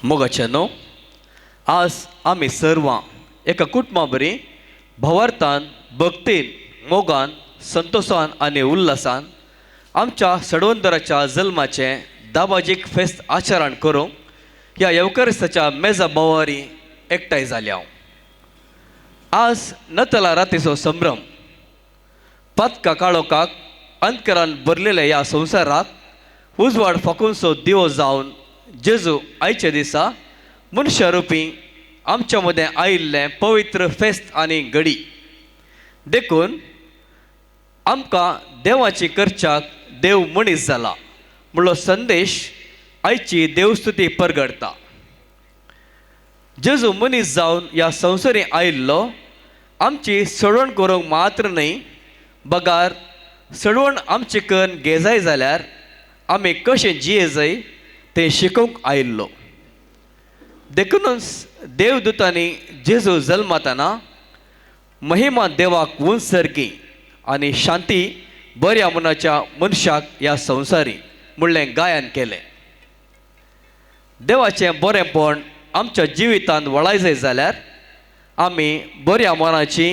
मोगाचे न्हू आज आमी सर्वां एका कुटुंबा बरी भवार्थान भक्तीन मोगान संतोशान आनी उल्हासान आमच्या सडवंदराच्या जल्माचें दाबाजीक फेस्त आचरण करूंक ह्या येवकारिस्ताच्या मेजा भोंवारी एकठांय जाल्या. आज नतला रातीचो संभ्रम पातका काळोखाक अंतकरान भरलेल्या ह्या संवसाराक उजवाड फाकूनसो दिवो जावन जेजू आयच्या दिसा मनशा रुपी आमच्या मदें आयिल्लें पवित्र फेस्त आनी घडी. देखून आमकां देवाची करच्याक देव मनीस जाला म्हणलो संदेश आयची देवस्तुती परगडता. जेजू मनीस जावन ह्या संवसारी आयिल्लो आमची सडवण करूंक मात्र न्हय, बगार सडवण आमची कन्न घेजाय जाल्यार आमी कशें जिये जाय तें शिकोवंक आयिल्लो. देखूनच देवदूतांनी जेजू जल्मताना महिमा देवाक उंच सारकी आनी शांती बऱ्या मनाच्या मनशाक ह्या संवसारी म्हणलें गायन केलें. देवाचें बरेंपण आमच्या जिवितांत वळाय जाय जाल्यार आमी बऱ्या मनाची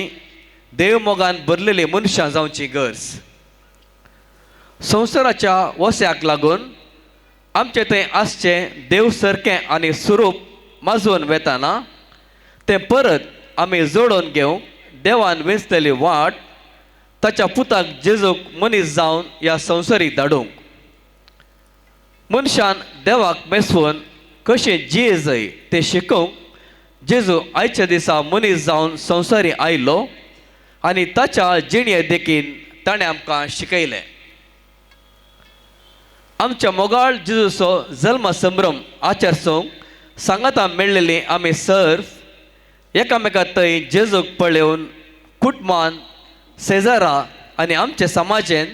देवमोगान भरलेली मनशां जावची गरज. संवसाराच्या वस्याक लागून आमचें थंय आसचें देव सारकें आनी स्वरूप माजोवन वेताना तें परत आमी जोडोवन घेवंक देवान वेंचलेली वाट ताच्या पुताक जेजूक मनीस जावन ह्या संवसारीक धाडूंक. मनशान देवाक मेसवून कशें जिये जाय तें शिकोवंक जेजू आयच्या दिसा मनीस जावन संवसारी आयलो आनी ताच्या जिणे देखीन ताणें आमकां शिकयलें. आमच्या मोगाळ जेजूचो जल्म संभ्रम आचरसूंक सांगाता मेळ्ळेली आमी सर्व एकामेका थंय जेजूक पळोवन कुटुंबान शेजारा आनी आमच्या समाजेन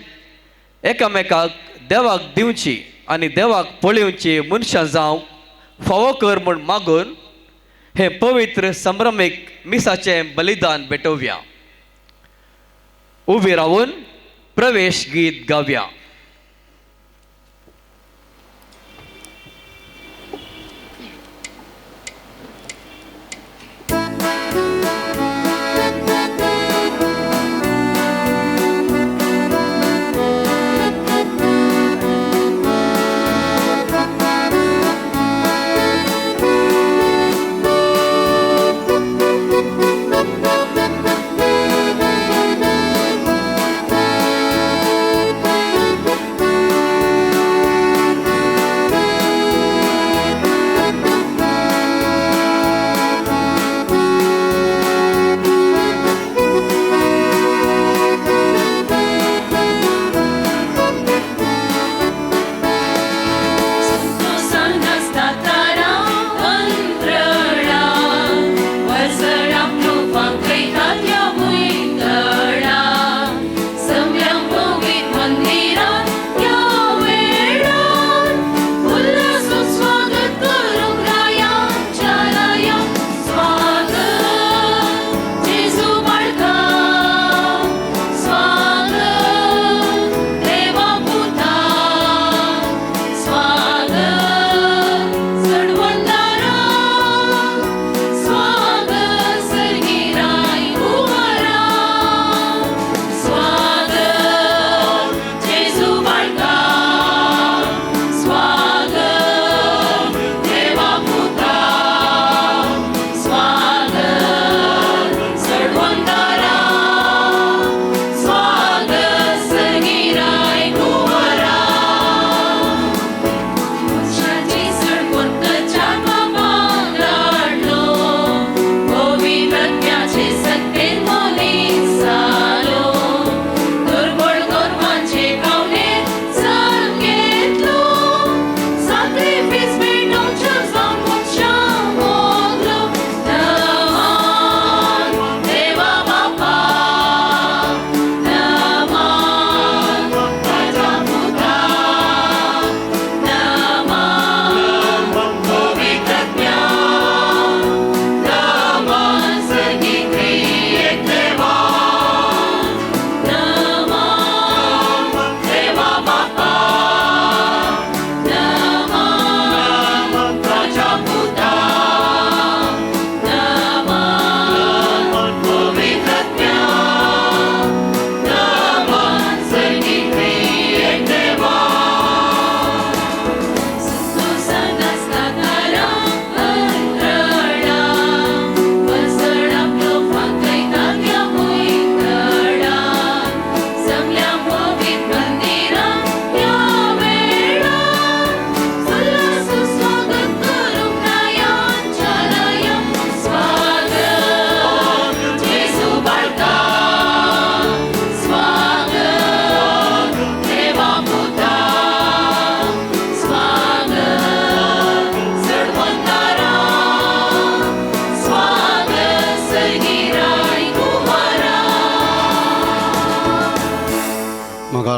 एकामेकाक देवाक दिवची आनी देवाक पळोवची मनशां जावंक फावो कर म्हूण मागून हें पवित्र संभ्रमीक मिसाचें बलिदान भेटोवया. उबी रावून प्रवेश गीत गावया. Thank you.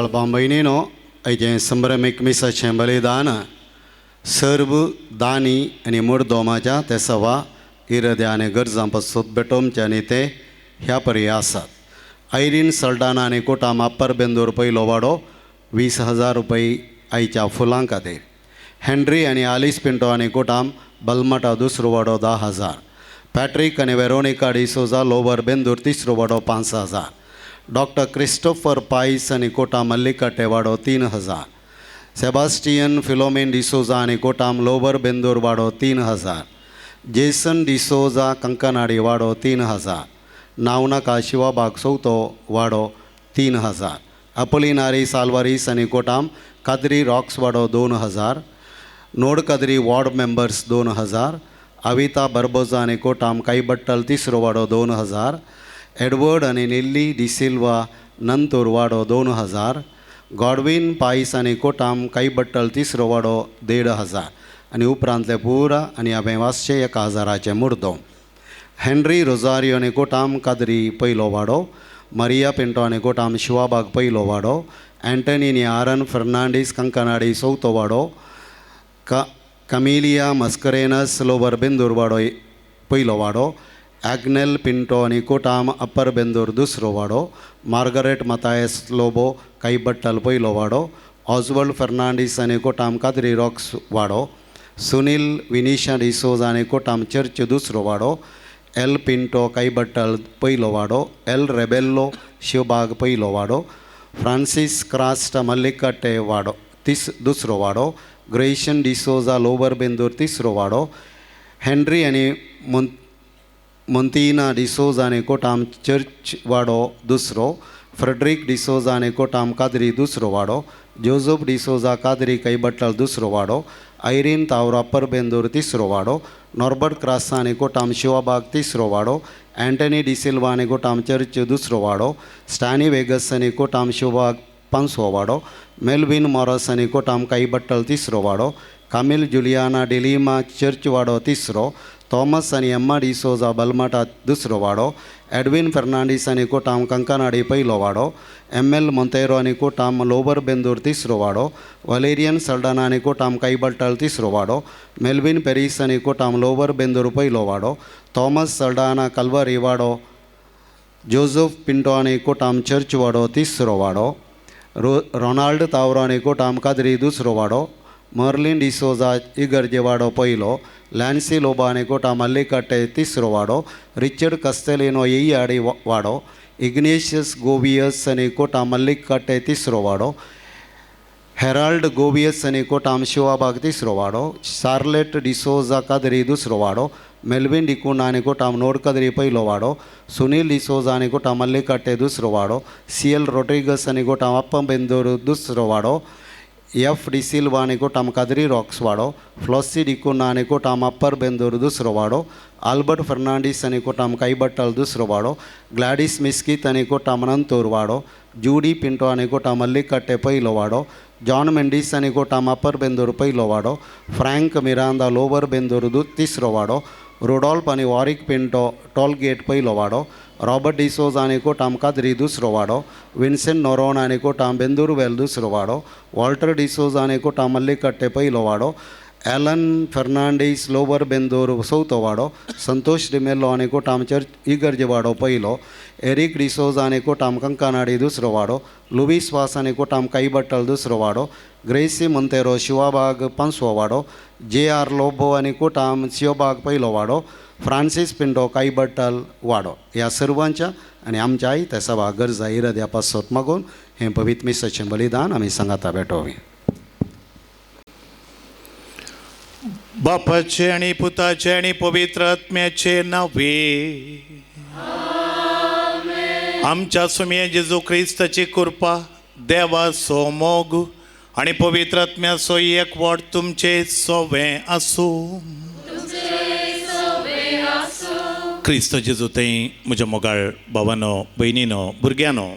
मोगाळ भाव भयणीनो, आयचें संभ्रमीक मिसाचें बलिदान सर्व दानी आनी मुर्दोमाच्या ते सवा इरद्या आनी गरजां पासून भेटोवचे आनी ते ह्या परी आसात. आयरीन सल्डाना आनी कोटाम अप्पर बेंदूर पयलो वाडो 20,000 रुपये आयच्या फुलां खातीर. हेनरी आनी आलिस पिंटो आनी कोटाम बलमाटा दुसरो वाडो 10,000. पॅट्रीक आनी वेरोनिका डिसोजा लोवर बेंदूर तिसरो वाडो 5,000. डॉक्टर क्रिस्टोफर पायस आनी कोटा मल्लिकाटे वाडो 3,000. सेबास्टियन फिलोमेन डिसोजा आनी कोटाम लोवर बेंदूर वाडो 3,000. जेसन डिसोजा कंकनाडी वाडो 3,000. नावनाका शिवाबाग चवथो वाडो 3,000. अपोलिनारी साल्वारीस आनी कोटाम कादरी रॉक्स वाडो 2,000. नोड कादरी वॉर्ड मेंबर्स 2,000. अविता बर्बोजा आनी कोटाम काईबट्टल तिसरो वाडो 2,000. एडवर्ड आनी निल्ली डिसिल्वा नंतूर वाडो 2,000. गॉडवीन पायस आनी कोटाम काईबट्टल तिसरो वाडो 1,500. आनी उपरांतले पुरा आनी हांवें वाचचें 1,000 मुर्दो. हेनरी रोजारियो आनी कोटाम कादरी पयलो वाडो, मरिया पिंटो आनी कोटाम शिवाबाग पयलो वाडो, एंटनी आनी आरन फर्नांडीस कंकनाडी चवथो वाडो, कमिलिया मस्करेनस लोवर बेंदूर वाडो पयलो वाडो, आग्नेल पिंटो आनी कोटाम अप्पर बेंदूर दुसरो वाडो, मार्गरेट मतायस लोबो काईबट्टल पयलो वाडो, ऑजवर्ल्ड फर्नांडीस आनी कोटाम कादरी रॉक्स वाडो, सुनील विनिशा डिसोजा आनी कोटाम चर्च दुसरो वाडो, एल पिंटो काईबट्टल पयलो वाडो, एल रेबेल्लो शिवबाग पयलो वाडो, फ्रांसीस क्रास्ट मल्लिकाटे वाडो दुसरो वाडो, ग्रेशन डिसोजा लोवर बेंदूर तिसरो वाडो, हेनरी आनी मोंतिना डिसोजा आनी कोटाम चर्च वाडो दुसरो, फ्रेडरीक डिसोजा आनी कोटाम कादरी दुसरो वाडो, जोजफ डिसोजा कादरी कैबट्टल दुसरो वाडो, आयरीन तावरो अप्पर बेंदूर तिसरो वाडो, नॉर्बर्ट क्रासा आनी कोटाम शिवाबाग तिसरो वाडो, एंटनी डिसिल्वा आनी कोटाम चर्च दुसरो वाडो, स्टॅनी वेगस आनी कोटाम शिवबाग पांचवो वाडो, मेलवीन मॉरस आनी कोटाम काईबट्टल तिसरो वाडो, कामिल जुलियाना डिलिमा चर्च वाडो तिसरो, थॉमस आनी एम्मा डिसोजा बलमाटा दुसरो वाडो, एडवीन फर्नांडीस आनी कोटाम कंकनाडी पयलो वाडो, एम एल मोंतेरो आनी कोटाम लोवर बेंदूर तिसरो वाडो, वलेरियन सल्डाना आनी कोटाम काईबट्टल तिसरो वाडो, मेलवीन पेरीस आनी कोटाम लोवर बेंदूर पयलो वाडो, थॉमस सल्डाना कल्वरी वाडो, जोजफ पिंटो आनी कोटाम चर्च वाडो तिसरो वाडो, रोनाल्ड तावरो आनी कोटाम कादरी दुसरो वाडो, मर्लिन डिसोजा इगर्जे वाडो पयलो, लॅन्सी लोबा आनी कोटा मल्लिकाटे तिसरो वाडो, रिचर्ड कस्तेलिनो येयाडी वाडो, इग्नेशियस गोवियस आनी कोटा मल्लिकाटे तिसरो वाडो, हेराल्ड गोवियस आनी कोटाम शिवाबाग तिसरो वाडो, शार्लेट डिसोजा कादरी दुसरो वाडो, मेलवीन डिकुना आनी कोटाम नोड कादरी पयलो वाडो, सुनील डिसोजा आनी कोटा मल्लिकाटे दुसरो वाडो, सी एल रोड्रिगस आनी कोटाम अप्पम बेंदूर दुसरो वाडो, एफ डिसिल्वा आनी कोटाम कादरी रॉक्स वाडो, फ्लॉसी डिकुना आनी कोटाम अप्पर बेंदूर दुसरो वाडो, आल्बर्ट फर्नांडीस आनी कोटाम काईबट्टल दुसरो वाडो, ग्लॅडीस मिस्कीत आनी कोटाम नंतूर वाडो, जुडी पिंटो आनी कोटाम मल्लिकाटे पयलो वाडो, जॉन मेंडीस आनी कोटाम अप्पर बेंदूर पयलो वाडो, फ्रँक मिरांदा लोवर बेंदूर तिसरो वाडो, रोडॉल्फ आनी वॉरीक पिंटो टोलगेट पयलो वाडो, रॉबर्ट डिसोजा आनी कोटाम कादरी दुसरो वाडो, विन्सेंट नोरोन आनी कोटाम बेंदूरवेल दुसरो वाडो, वॉल्टर डिसोजा आनी कोटाम मल्लिकाटे पयलो वाडो, एलन फर्नांडीस लोवर बेंदूर चवथो वाडो, संतोष डिमेल्लो आनी कोटाम चर्च इगर्जे वाडो पयलो, एरीक डिसोजा आनी कोटाम कंकनाडी दुसरो वाडो, लुवीस वास आनी कोटाम काईबट्टल दुसरो वाडो, ग्रेसी मोंतेरो शिवाबाग पांचवो वाडो, जे आर लोबो आनी कोटाम शिवबाग पयलो वाडो, फ्रांसीस पिंटो काईबट्टल वाडो. ह्या सर्वांच्या आनी आमच्याय त्या सभा गरजा इराद्या पासत मागून हें पवित्र मिसाचें बलिदान आमी सांगाता भेटोवया. बापाचे आनी पुताचे आनी पवित्र आत्म्याचे नावे आमच्या सुमये जेजू क्रिस्ताची कृपा, देवाचो मोग आनी पवित्र आत्म्याचो एकवट तुमचे सोवे आसूं. क्रिस्त जेजू थंय म्हज्या मोगाळ भावानो, भयणीनो, भुरग्यांनो,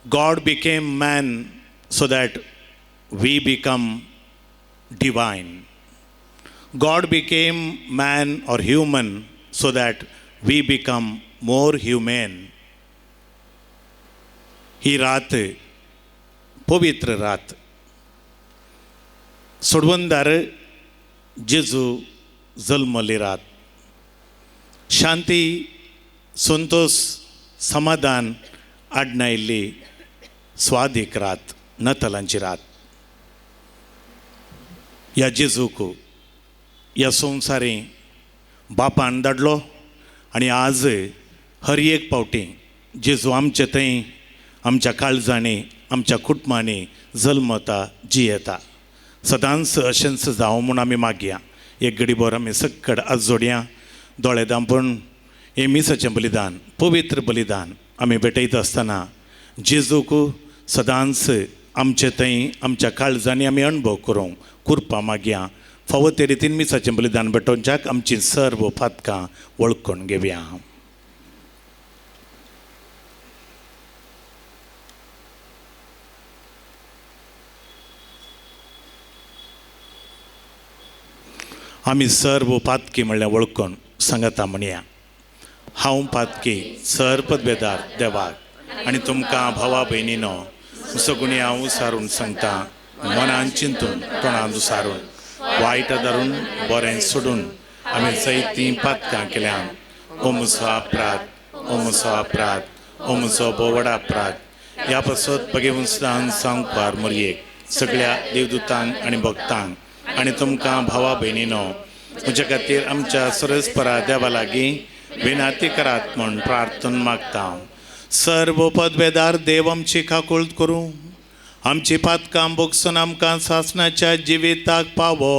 God became man so that we become divine. God became man or human so that we become more humane. ही रात पवित्र रात. सोडवणदार जेजू जल्मली रात. शांती, संतोष, समाधान आडनायल्ली स्वादीक रात, नतालांची रात. ह्या जेजूक ह्या संवसारी बापान धाडलो आनी आज हर एक पावटी जेजू आमचे थंय आमच्या काळजांनी आमच्या कुटुंबांनी जल्मता जियेता. सदांच अशेंच जावं म्हूण आमी मागया. एक घडीभर आमी सक्कड आज जोडया, दोळे दांपून हें मिसाचें बलिदान, पवित्र बलिदान आमी भेटयता आसतना जेजूक सदांच आमचे थंय आमच्या काळजांनी आमी अणभव करूंक कृपा मागया. फावो ते रितीन मिसाचें बलिदान भेटोवच्याक आमची सर्व पातकां वळखून घेवया. आमी सर्व पातकी म्हणल्यार वळखून सांगता म्हणया, हांव पातकी सर पदवेदार देवाक आनी तुमकां भावा भयणीनो सगुणी हांव सारून सांगता, मनान चिंतून तोंडान सारून वायट धरून बरें सोडून आमी जायतीं पातकां केल्यान. ओ म्हजो अपराध, ओ म्हजो अपराध, ओ म्हजो भोव अपराध. ह्या पासत भगवंतान सांगपार मोरयेक सगळ्या देवदूतांक आनी भक्तांक आनी तुमकां भावा भयणीनो म्हज्या खातीर आमच्या सरस्परा देवा लागीं विनाती करात म्हूण प्रार्थना मागता. सर्व पदवेदार देव आमची काकूळत करूं, आमची पातकां भोगसून आमकां सासणाच्या जिविताक पावो.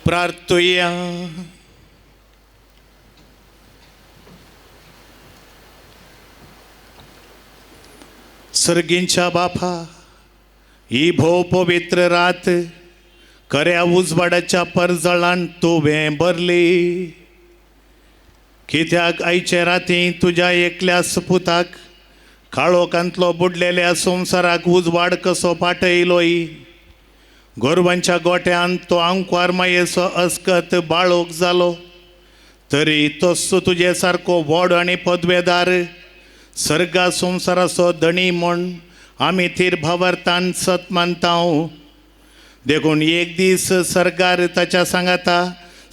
प्रार्थुया. सर्गींच्या बापा, ही भोव पवित्र रात खऱ्या उजवाडाच्या परजळान तुवें भरली. कित्याक आयचे राती तुज्या एकल्या सपुताक काळोखांतलो बुडलेल्या संवसाराक उजवाड कसो पाटयलोय. गोरवांच्या गोट्यान तो आंकवार मायेचो अस्कत बाळोक जालो, तरी तस्सो तुजे सारको व्हड आनी पदवेदार सर्गा संवसाराचो धणी म्हूण आमी थीर भावार्थान सत मानता. देखून एक दीस सरकार ताच्या सांगाता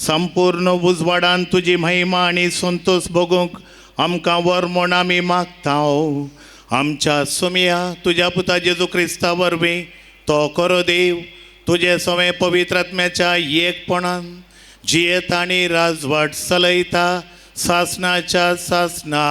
संपूर्ण उजवाडान तुजी महिमा आनी संतोष भोगूंक आमकां वर म्हूण आमी मागता. आमच्या सोमिया तुज्या पुता जेजू क्रिस्ता वरवीं तो खरो देव तुजे सवें पवित्र आत्म्याच्या एकपणान जियेता आनी राजवाट चलयता सासनाच्या सासना.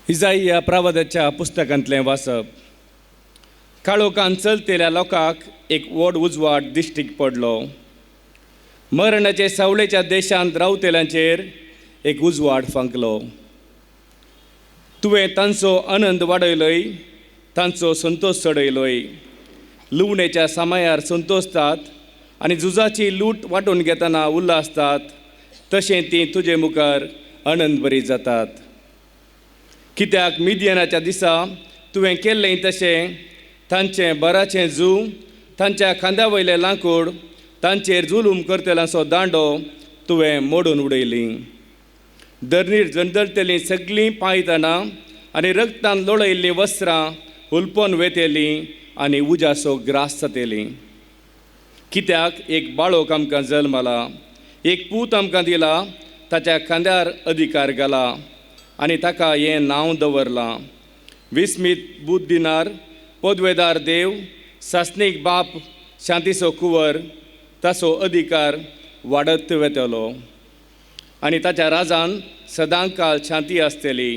इजाई प्रवादाच्या पुस्तकांतलें वाचप. काळोखान चलतेल्या लोकांक एक व्हड उजवाड दिश्टीक पडलो. मरणाचे सावळेच्या देशांत रावतेल्यांचेर एक उजवाड फांकलो. तुवें तांचो आनंद वाडयलोय, तांचो संतोश चडयलोय. लुवणेच्या सामायार संतोषतात आनी झुजाची लूट वांटून घेतना उल्हासतात, तशें तीं तुजे मुखार आनंद बरी जातात. कित्याक मिदियनाच्या दिसा तुवें केल्लें तशें तांचें बराचें जू, तांच्या खांद्या वयलें लांकूड, तांचेर जुलूम करतल्यांचो दांडो तुवें मोडून उडयली. धरणीर जंदळतेलीं सगळीं पांयतणां आनी रगतान लोळयल्लीं वस्त्रां हुलपोन वेतेलीं आनी उज्याचो ग्रास जातेलीं. कित्याक एक बाळोक आमकां जल्मला, एक पूत आमकां दिला, ताच्या खांद्यार अधिकार घाला आनी ताका हें नांव दवरलां, विस्मीत बुद्धिनार, पदवेदार देव, सासणीक बाप, शांतीचो कुंवर. ताचो अधिकार वाडत वेतलो आनी ताच्या राजान सदांकाळ शांती आसतली.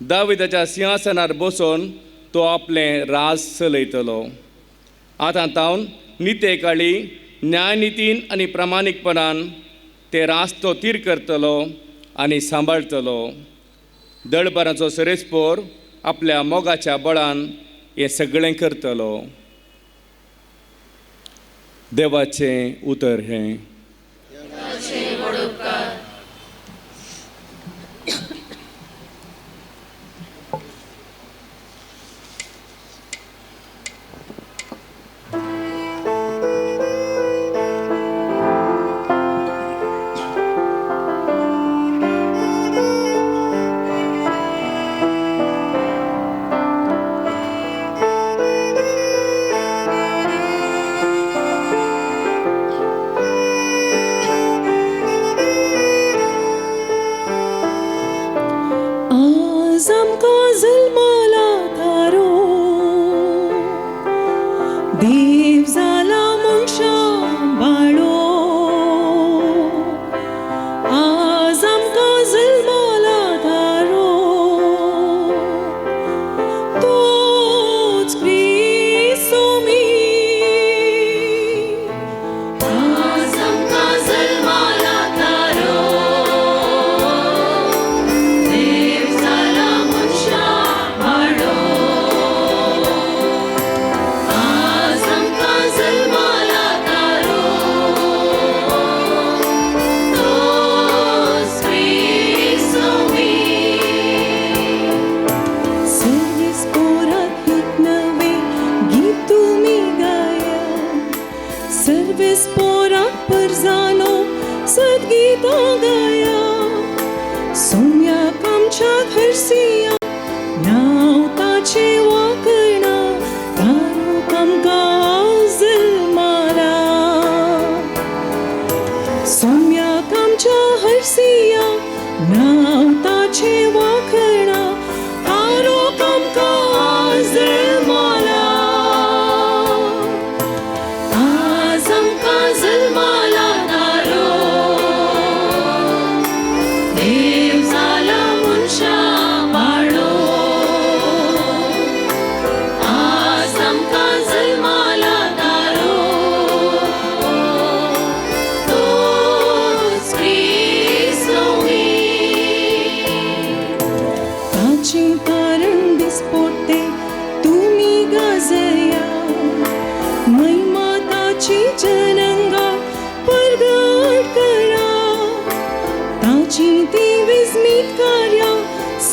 दाविदाच्या सिंहासनार बसून तो आपलें राज चलयतलो. आतां तावन निते काळी न्यायनितीन आनी प्रामाणीकपणान ते राज तो तीर करतलो आनी सांबाळटलो. दळबाराचो सरेस्पोर आपल्या मोगाच्या बळान हें सगळें करतलो. देवाचें उतर हें. Azam ka zulmala taro.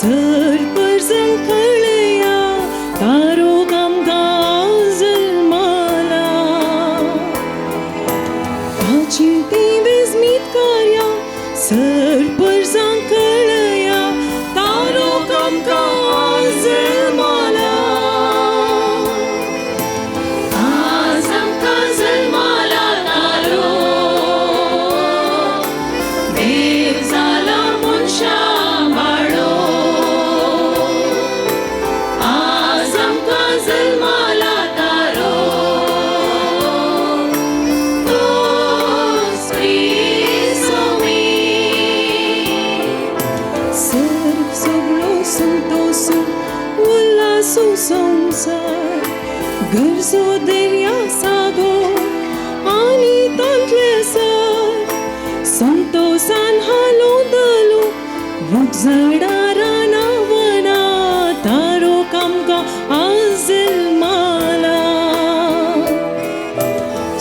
सरपरजंग कळया तारो आमकां जल्माला. ताची ती विस्मीत कार्या सरपरजंग कळया तारो आमकां जल्माला. आज आमकां जल्माला तारो, देव जाला मनशा बाळो. आज आमकां जल्माला तारो, तोच क्रिस्तोमी. सर्व सगळो संतोसू उल्हासू संवसार, गरजो दर्या सागोर आनी तांतले सर. संतोसान हालो दलो रूख झाडां रानां वनां, तारो आमकां आज जल्माला.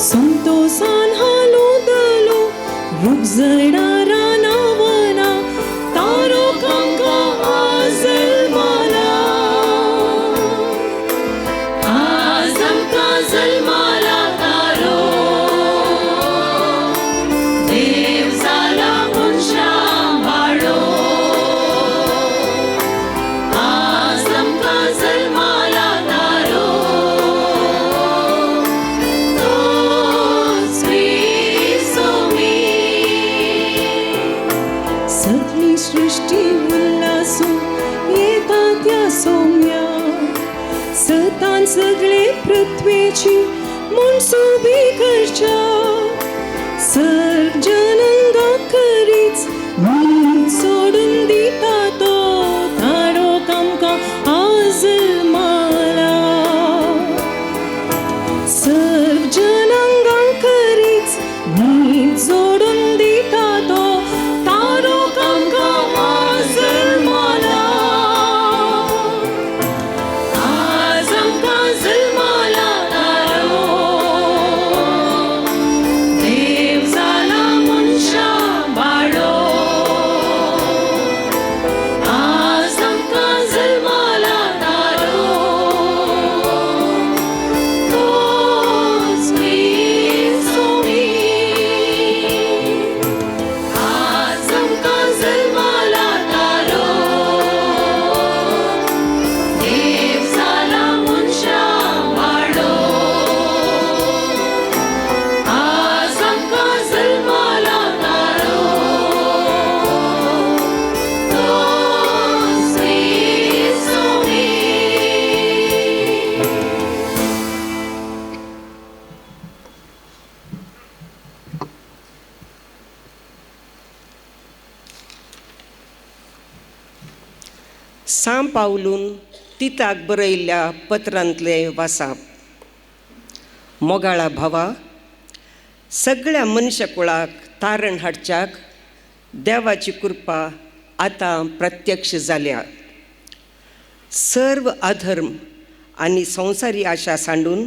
संतोसान हालो दलो रूख झाडां रानां वनां, तारो आमकां आज जल्माला. आज आमकां जल्माला तारो, देव जाला मनशा बाळो. आज आमकां जल्माला तारो, तोच क्रिस्तोमी. सगळी सृश्टी उल्हासून येता त्या सोम्या, सतान सगळे पृथ्वेची म्हूण सोबी करच्या. सर्व जनंगा करीच नीत सोडून दिता तो तारो आमकां आज जल्माला. सर्व जनंगां करीच नीत जोडून दिता तो तारो आमकां आज जल्माला. आज आमकां जल्माला तारो, देव जाला मनशा बाळो. आज आमकां जल्माला तारो, तोच क्रिस्तोमी. आज आमकां जल्माला तारो, देव जाला मनशा बाळो. आज आमकां जल्माला तारो, तोच क्रिस्तोमी. सां पावलून तिताक बरयल्ल्या पत्रांतलें वासाप. मोगाळा भावा, सगळ्या मनशाकुळाक तारण हाडच्याक देवाची कृपा आतां प्रत्यक्ष जाल्या. सर्व अधर्म आनी संवसारी आशा सांडून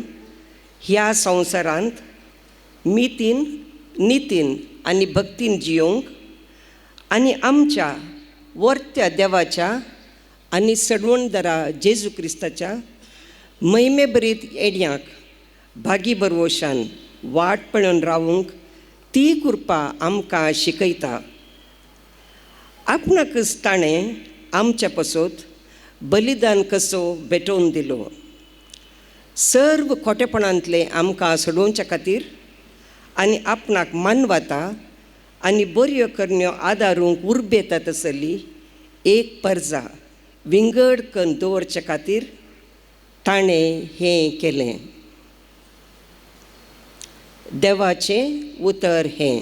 ह्या संवसारांत मितीन नितीन आनी भक्तीन जियोंक आनी आमच्या वर्त्या देवाच्या आनी सडवणदारा जेजू क्रिस्ताच्या महिमेभरीत येड्यांक भागी बरवशान वाट पळोवन रावूंक ती कृपा आमकां शिकयता. आपणाकच ताणें आमच्या पसत बलिदान कसो भेटोवन दिलो. सर्व खोटेपणांतले आमकां सोडोवच्या खातीर आनी आपणाक मानवता आनी बऱ्यो करण्यो आदारूंक उर्बेता तसली एक परजा विंगड कन्न दवरचे खातीर ताणें हें केलें. देवाचें उतर हें.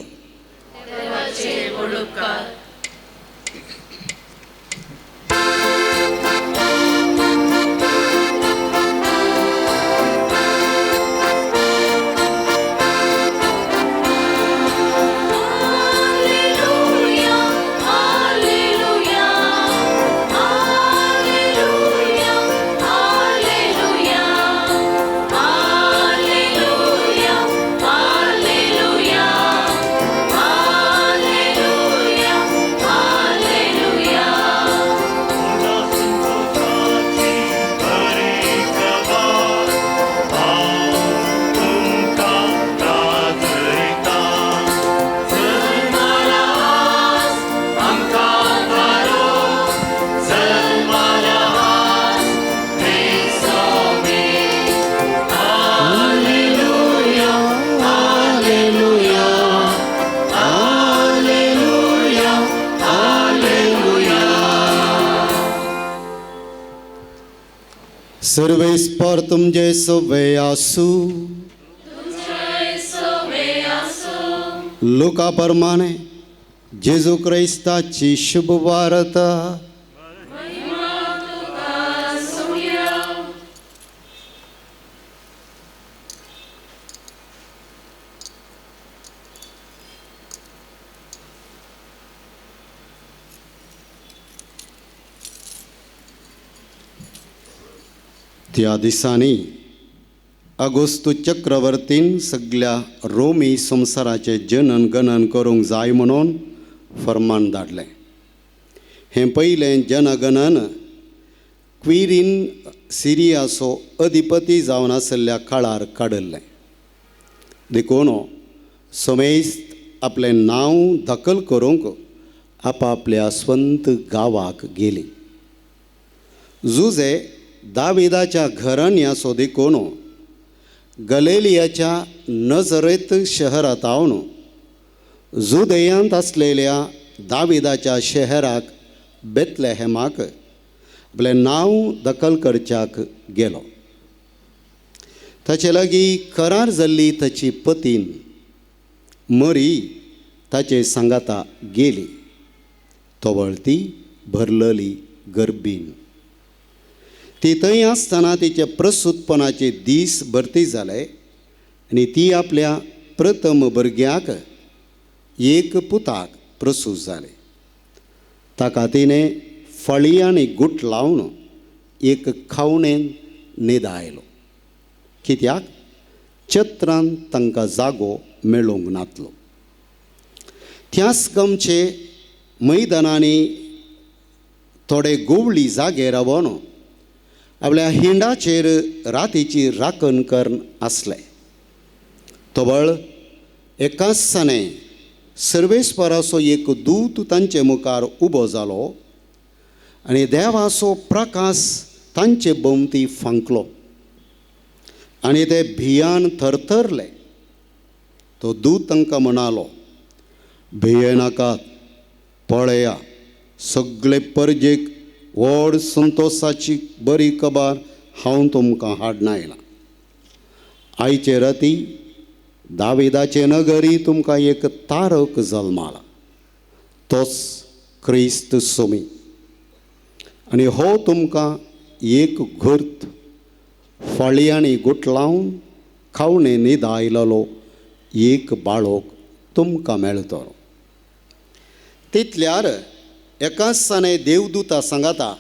Alleluia, alleluia, alleluia, alleluia, alleluia, alleluia, alleluia, सर्वेस्पर तुमचे सवे आसू। लुका परमाने जेजू क्रिस्ताची शुभ वार्ता। त्या दिसांनी अगोस्तू चक्रवर्तीन सगळ्या रोमी संवसाराचें जनन गणन करूंक जाय म्हणून फर्मान धाडलें। हें पयलें जनगणन क्विरीन सिरियाचो अधिपती जावन आशिल्ल्या काळार काडिल्लें। देखून समेस्त आपलें नांव दखल करूंक आपापल्या स्वंत गांवाक गेली। जुजे दाविदाच्या घराण्याचो देखून गलेलियाच्या नजरेत शहरांत आवन जुदेयांत आसलेल्या दाविदाच्या शहराक बेतलेहेमाक आपलें नांव दखल करच्याक गेलो। ताचे लागीं करार जाल्ली ताची पतीन मरी ताचे सांगाता गेली। तवळ ती भरलली गर्बीन। ती थंय आसतना तिचे प्रसूतपणाचे दीस भरती जाले आनी ती आपल्या प्रथम भुरग्याक एक पुताक प्रसूत जाले। ताका तिणें फळी आनी गुट लावन एक खावणेन न्हिदायलो, कित्याक चत्रान तांकां जागो मेळूंक नातलो। त्याच गमचे मैदानांनी थोडे गोवळी जागे रावन आपल्या हिंडाचेर रातीची राखण करून आसले। तवळ एकाच सणे सर्वेस्पराचो एक दूत तांचे मुखार उबो जालो आनी देवाचो प्रकाश तांचे भोंवती फांकलो आनी ते भियान थरथरले। तो दूत तांकां म्हणालो, भियेनाकात, पळया सगळे परजेक व्हड संतोसाची बरी खबर हांव तुमकां हाडून आयलां। आयचे राती दाविदाचे नगरी तुमकां एक तारक जल्माला, तोच क्रिस्त सोमी, आनी हो तुमकां एक घुर्त फळयांनी गुटलावन खावणे न्हिदायलेलो एक बाळोक तुमकां मेळटलो। तितल्यार एकाच सणे देवदूता सांगाता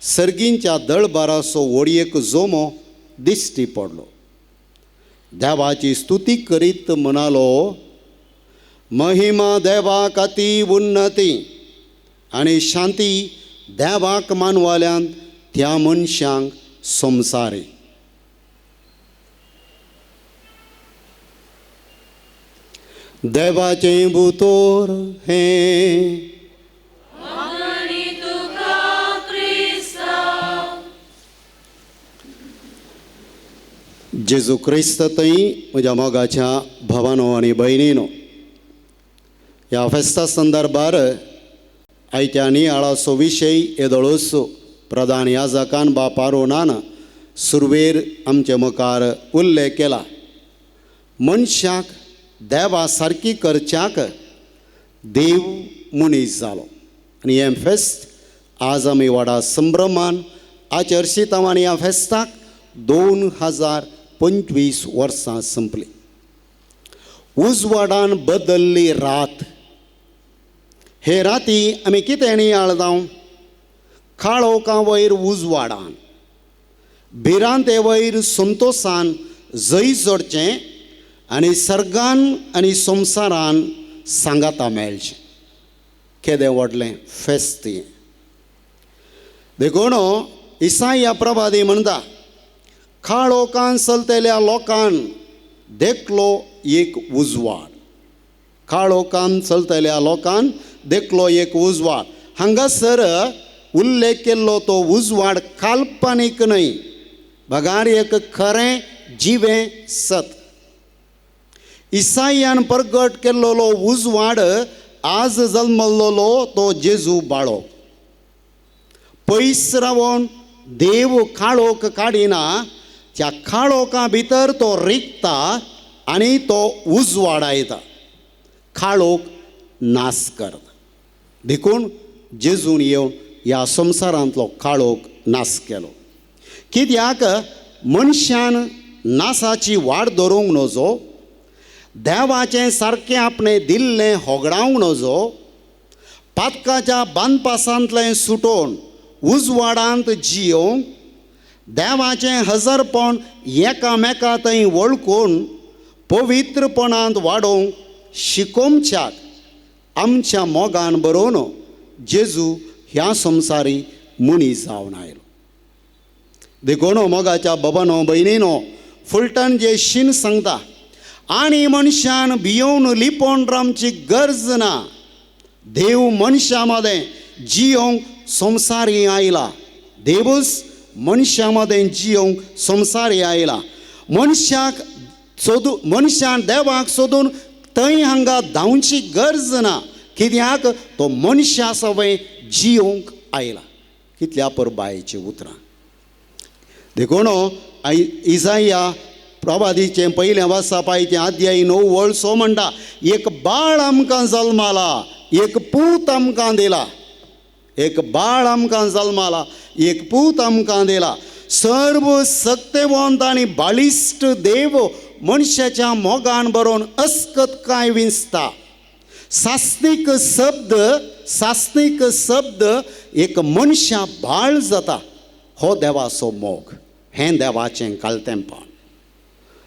सर्गींच्या दळबाराचो व्हडयेक जोमो दिश्टी पडलो। देवाची स्तुती करीत म्हणालो, महिमा देवाक अती उन्नती आनी शांती देवाक मानवाल्यान त्या मनशांक संवसारी। देवाचें भुतोर हें जेजू क्रिस्त थंय म्हज्या मोगाच्या भावानो आनी भयणीनो, ह्या फेस्ता संदर्भार आयच्या नियाळाचो विशय येदोळूच प्रधान याजकान बाप आरोनान सुरवेर आमचे मुखार उल्लेख केला। मनशाक देवा सारकी करच्याक देव मनीस जालो आनी हें फेस्त आज आमी व्हडा संभ्रमान आचर्शितांव आनी ह्या फेस्ताक 2025 वर्सां संपली। उजवाडान बदल्ली रात। हे राती आमी कितें नियाळदांव? काळोखा वयर उजवाडान, भिरांते वयर संतोसान जय जोडचें आनी सर्गान आनी संवसारान सांगाता मेळचें। केदें व्हडलें फेस्त हें। देखून इसाया प्रवादी म्हणटा, काळोखान चलतल्या लोकान देखलो एक उजवाड। काळोखान चलतल्या लोकान देखलो एक उजवाड। हांगासर उल्लेख केल्लो तो उजवाड काल्पनीक न्हय, बगार एक खरें जिवें सत। इसायान प्रगट केल्लो उजवाड आज जल्मल्लो तो जेजू बाळो। पयस रावन देव काळोख काडिना, त्या काळोखा भितर तो रिगता आनी तो उजवाडायता, काळोख नाश करता. देखून जेजून येवन ह्या संवसारांतलो काळोख नाश केलो. कित्याक मनशान नासाची वाट धरूंक नजो, देवाचें सारकें आपणें दिल्लें होगडावंक नजो, पातकाच्या बांदपासांतलें सुटोवन उजवाडांत जियोवंक, देवाचें हजरपण एकामेका थंय वळखून पवित्रपणांत वाडोवंक शिकोवच्याक आमच्या मोगान बरोवन जेजू ह्या संवसारी मनीस जावन आयलो. देखून मोगाच्या बाबानो भयणीनो, फुलटन जे शीन सांगता, आनी मनशान भियोवन लिपोवन रावची गरज ना, देव मनशा मदें जियोवंक संवसारी आयला, देवूच मनशा मदें जियोवंक संवसारी आयला. मनशाक सोदू, मनशान देवाक सोदून थंय हांगा धांवची गरज ना, कित्याक तो मनशा सवय जियोवंक आयला. कितल्या परबायचीं उतरां. देखून इजाया प्रवादीचें पयलें वासापायचें अध्याय 9 वळ 6 म्हणटा, एक बाळ आमकां जल्माला, एक पूत आमकां दिला, एक बाळ आमकां जल्माला, एक पूत आमकां दिला. सर्व सक्तेवंत आनी बाळिश्ट देव मनशाच्या मोगान बरोवन अस्कत काय विंचता. सासनीक शब्द, सासनीक शब्द एक मनशा बाळ जाता, हो देवाचो मोग, हें देवाचें कालतेंपण.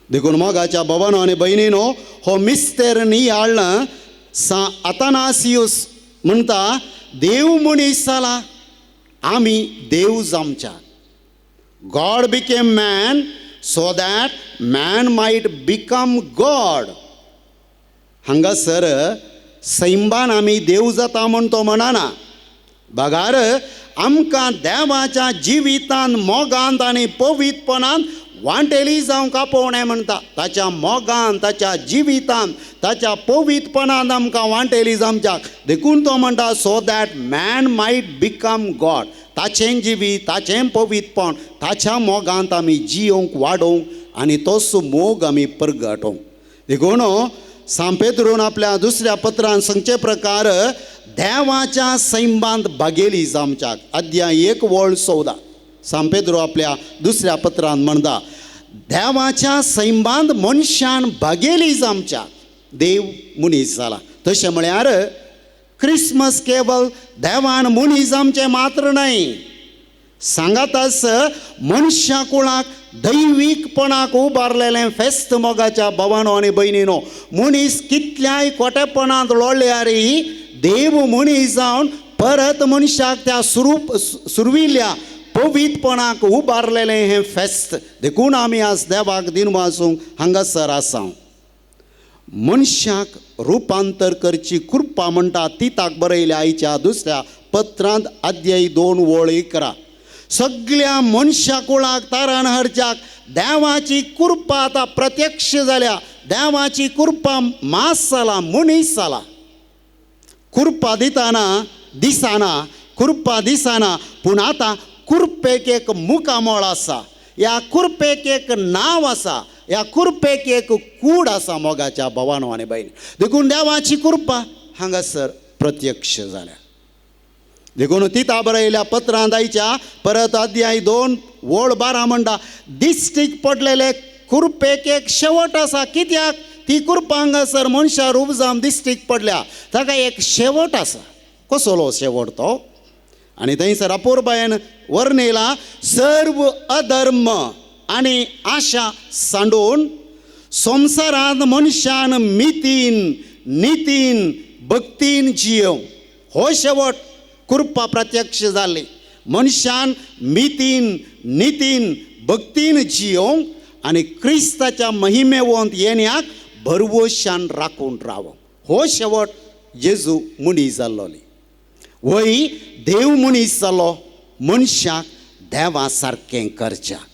देखून मोगाच्या बाबानो आनी भयणीनो, हो मिस्तेर नियाळ सा आतानासियूस म्हणटा, देव मनीस जाला, आमी देव जावच्या. God became man so that man might become God. हांगासर सैंबान आमी देव जाता म्हण तो म्हणना, बगार आमकां देवाच्या जिवितान मोगांत आनी पवित्रपणान वांटेली जावंक आपोवणें म्हणटा. ताच्या मोगान, ताच्या जिवितान, ताच्या पवित्रपणान आमकां वांटेली जावच्याक. देखून तो म्हणटा, so that man might become God. ताचें जिवीत, ताचें पवित्रपण, ताच्या मोगांत आमी जियोवंक, वाडोवंक आनी तोच मोग आमी परगटोवंक. देखून सांपेत्रून आपल्या दुसऱ्या पत्रान सांगचे प्रकार देवाच्या सैंबांत भागेली जावच्याक, अध्याय 1 वळ 14 सांपेद्रो आपल्या दुसऱ्या पत्रान म्हणटा, देवाच्या सैंबांत मनशान भागेली जावच्याक देव मनीस जाला. तशें म्हळ्यार क्रिसमस केवल देवान मनीस जावचें मात्र न्हय, सांगाताच मनशा कुळाक दैवीकपणाक उबारलेलें फेस्त. मोगाच्या भावानो आनी भयणीनो, मनीस कितल्याय खोटेपणांत लोळ्ळ्यार देव मनीस जावन परत मनशाक त्या सुरविल्ल्या पवित्रपणाक उबारलेलें हें फेस्त. देखून आमी आज देवाक दिनवासूंक हांगासर आसा. मनशाक रुपांतर करची कृपा म्हणटा तिताक बरयल्या आयच्या दुसऱ्या पत्रांत अध्याय 2 वळ 11. सगळ्या मनशा कुळाक तारण हाडच्याक देवाची कृपा आतां प्रत्यक्ष जाल्या. देवाची कृपा मास जाला, मनीस जाला. कृपा दिताना दिसना, कृपा दिसना, पूण आतां कृपेक एक मुखामळ आसा, ह्या कृपेक एक नांव आसा, ह्या कृपेक एक कूड आसा. मोगाच्या भावानो आनी भयणी, देखून देवाची कृपा हांगासर प्रत्यक्ष जाल्या. देखून तिता बरयल्या पत्रांत आयच्या परत अध्याय 2 वळ 12 म्हणटा, दिश्टीक पडलेले कृपेक एक शेवट आसा. कित्याक ती कृपा हांगासर मनशा रूप जावन दिश्टीक पडल्या, ताका एक शेवट आसा. कसलो शेवट तो? आनी थंयसर अपुरबायेन वर्णयला, सर्व अधर्म आनी आशा सांडून संवसारांत मनशान मितीन, नितीन, भक्तीन जियोवंक. हो शेवट कृपा प्रत्यक्ष जाली. मनशान मितीन, नितीन, भक्तीन जियोवंक आनी क्रिस्ताच्या महिमेवंत येण्याक भरवशान राखून रावंक. हो शेवट जेजू मनीस जाल्लोली. वय देव मनीस जालो मनशाक देवा सारकें करच्याक.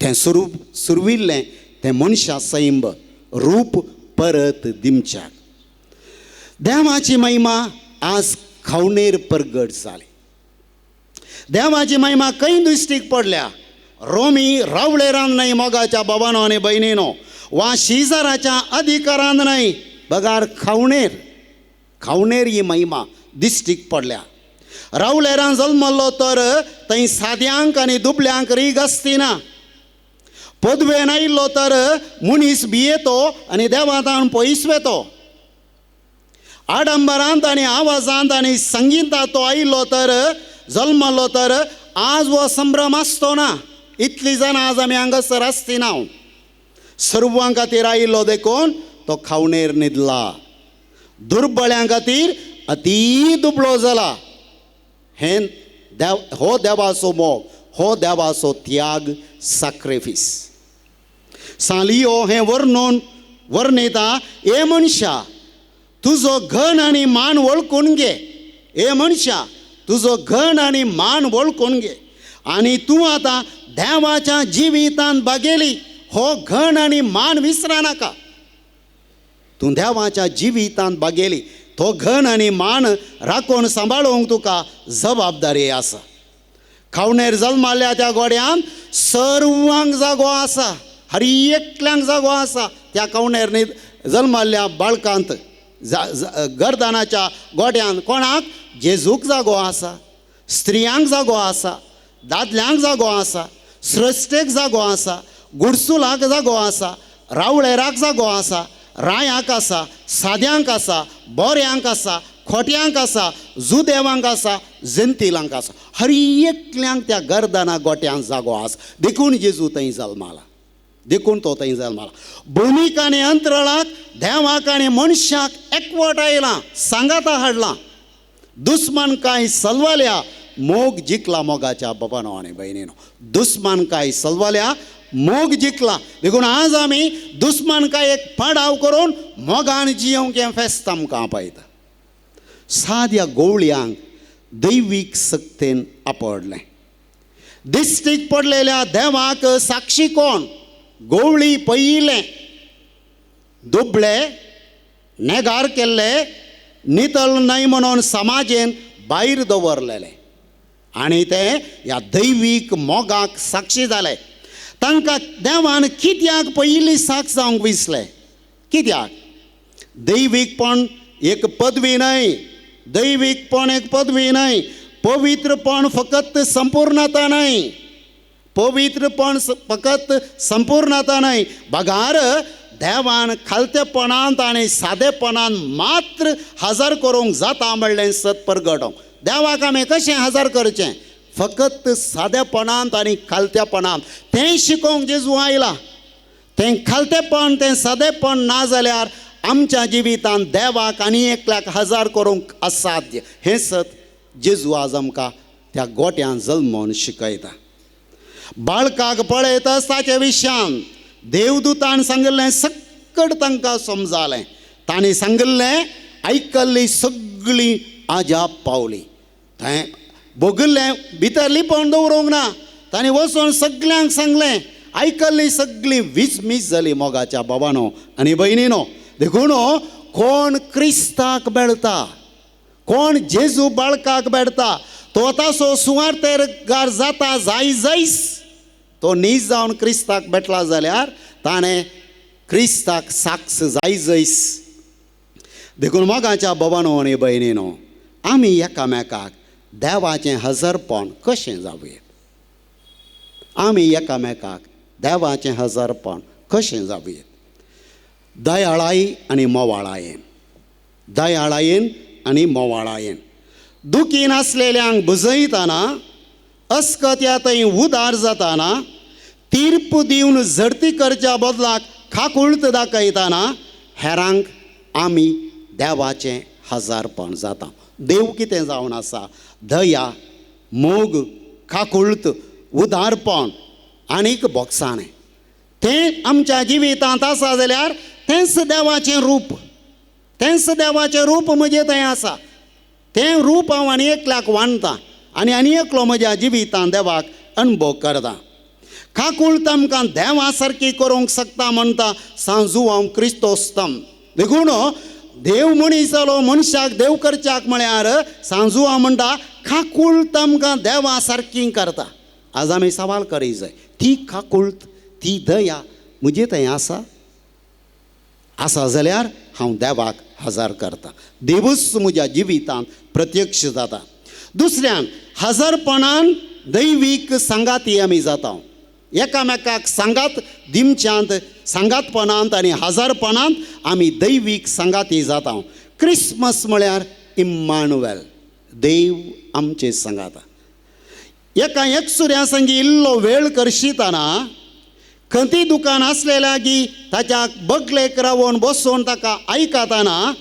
तें सुरविल्लें तें मनशा सैंब रूप परत दिवच्याक. देवाची महिमा आज खावणेर परगट जाली. देवाची महिमा खंय दृश्टीक पडल्या? रोमी रावळेरान न्हय मोगाच्या बाबानो आनी भयणीनो, वा शेजाराच्या अधिकारान न्हय, बगार खावणेर खावणेर ही महिमा दिश्टीक पडल्या. रावळेरान जल्मल्लो तर थंय साद्यांक आनी दुबल्यांक रीग आसती ना. पदवेन आयिल्लो तर मनीस भियेतो आनी देवातान पयस वेतो. आडंबरांत आनी आवाजांत आनी संगितांत तो आयिल्लो तर जल्मल्लो तर आज हो संभ्रम आसतो ना. इतली जाणां आज आमी हांगासर आसती ना. सर्वां खातीर आयिल्लो देखून तो खावणेर न्हिदला. दुर्बळ्यां खातीर अती दुबळो जाला. हें देव, हो देवाचो मोग, हो देवाचो त्याग, साक्रिफीस. सालियो हें वर्णून वर्णिता, हे मनशा तुजो घन आनी मान वळखून घे. हे मनशा तुजो घन आनी मान वळखून घे आनी तूं आतां देवाच्या जिवितान बागेली हो घन आनी मान विसरा नाका. तूं देवाच्या जिवितान बागेली तो घन आनी मान राखून सांबाळूंक तुका जबाबदारी आसा. खावणेर जल्माल्या त्या गोड्यान सर्वांक जागो आसा, हर एकल्यांक जागो आसा. त्या खावणेर जल्माल्ल्या बाळकांत गर्दानाच्या गोड्यान कोणाक? जेजूक जागो आसा, स्त्रियांक जागो आसा, दादल्यांक जागो आसा, सृश्टेक जागो आसा, गुडसुलाक जागो आसा, रावळेराक जागो आसा, रायाक आसा, साद्यांक आसा, बोऱ्यांक आसा, खोट्यांक आसा, जुदेवांक आसा, जेंतिलांक आसा. हर एकल्यांक त्या गर्दाना गोट्यांक जागो आसा. देखून जेजू थंय जल्माला, देखून तो थंय जल्माला. भूमीक आनी अंतराळाक, देवाक आनी मनशाक एकवट आयला, सांगाता हाडला. दुस्मान काय सलवाल्या मोग जिखला मोगाच्या बाबानो आनी भयणीनो. दुस्मान काय सलवाल्या मोग जिखला. देखून आज आमी दुस्मान काय एक पाडाव करून मोगान जियोंक हें फेस्त आमकां आपयता. साद्या गोवळयांक दैवीक सक्तेन आपडलें. दिश्टीक पडलेल्या देवाक साक्षी कोण? गोवळी पयलें, दुबळे नेगार केल्ले, नितळ न्हय म्हणून समाजेन भायर दवरलेले आनी ते ह्या दैवीक मोगाक साक्षी जाले. तांकां देवान कित्याक पयली साक्ष जावंक विसले? कित्याक? दैवीकपण एक पदवी न्हय, दैवीकपण एक पदवी न्हय, पवित्रपण फकत संपूर्णता न्हय, पवित्रपण फकत संपूर्णता न्हय, बगार देवान खालतेपणांत आनी सादेपणान मात्र हजार करूंक जाता म्हणलें सत परगटोवंक. देवाक आमी कशें हजार करचें? फकत सादेपणांत आनी खालतेपणांत. तें शिकोवंक जेजू आयला. तें खालतेपण, तें सादेपण ना जाल्यार आमच्या जिवितांत देवाक आनी एकल्याक हजार करूंक असाध्य. हें सत जेजू आज आमकां त्या गोट्यान जल्मोन शिकयता. बाळकाक पळयताच ताच्या विशयान देवदूतान सांगिल्लें सक्कड तांकां समजालें. तांणी सांगिल्लें आयकल्ली सगळीं आजाप पावली. थंय भोगिल्लें भितर लिपोवन दवरूंक ना, तांणी वचून सगल्यांक सांगलें. आयकल्ली सगळीं विजमीस जाली मोगाच्या बाबानो आनी भयणीनो. देखून कोण क्रिस्ताक मेळटा, कोण जेजू बाळकाक मेळटा, तो ताचो सुवार्थेगार जाता जाय जायस. तो नीज जावन क्रिस्ताक भेटला जाल्यार ताणें क्रिस्ताक साक्ष जाय जैस. देखून मोगाच्या बाबानो आनी भयणीनो, आमी एकामेकाक देवाचें हजरपण कशें जावयेत? आमी एकामेकाक देवाचें हजरपण कशें जावयेत? दयाळाय आनी मोवाळायेन, दयाळायेन आनी मोवाळायेन. दुखी नासलेल्यांक बुजयतना, अस्कत्या थंय उदार जाताना, तीर्प दिवन झडती करच्या बदलाक खाकुळत दाखयतना हेरांक आमी देवाचें हजारपण जाता. देव कितें जावन आसा? दया, मोग, खाकुळत, उदारपण आनीक बोगसाणें. तें आमच्या जिवितांत आसा जाल्यार तेंच देवाचें रूप, तेंच देवाचें रूप म्हजें थंय आसा. तें रूप हांव आनी एकल्याक वांटता आनी आनी एकलो म्हज्या जिवितांत देवाक अणभव करता. काकूळत आमकां देवा सारकी करूंक शकता म्हणटा सांजू हांव क्रिस्तोस्तम. देखून देव मनीस जालो मनशाक देव करच्याक म्हळ्यार सांजुआ म्हणटा काकूळत आमकां देवा सारकी करता. आज आमी सवाल करी जाय, ती काकूळत ती दया म्हजे थंय आसा? आसा जाल्यार हांव देवाक हजार करता, देवूच म्हज्या जिवितांत प्रत्यक्ष जाता. दुसऱ्यान हजारपणान दैवीक सांगाती आमी जाता. एकामेकाक सांगात दिमच्यांत, सांगातपणांत आनी हजारपणांत आमी दैवीक सांगाती जाता. क्रिसमस म्हळ्यार इम्मानुएल, देव आमचे सांगाता. एका एकसुऱ्या संगी इल्लो वेळ करशितना खंती दुकान आसले लागीं ताच्या बगलेक रावन बसून ताका आयकतना,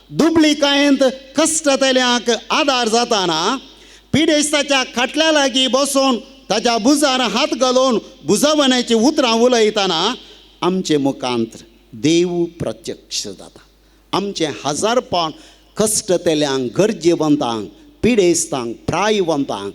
दुबळिकायेंत कश्टतल्यांक आदार जाताना, पिडेस्ताच्या खाटल्या लागीं बसून ताच्या भुजार हात घालून भुजावण्याची उतरां उलयतना आमचे मुखांत देव प्रत्यक्ष जाता. आमचें हजारपण कश्टतल्यांक, गरजेवंतांक, पिडेस्तांक, प्रायवंतांक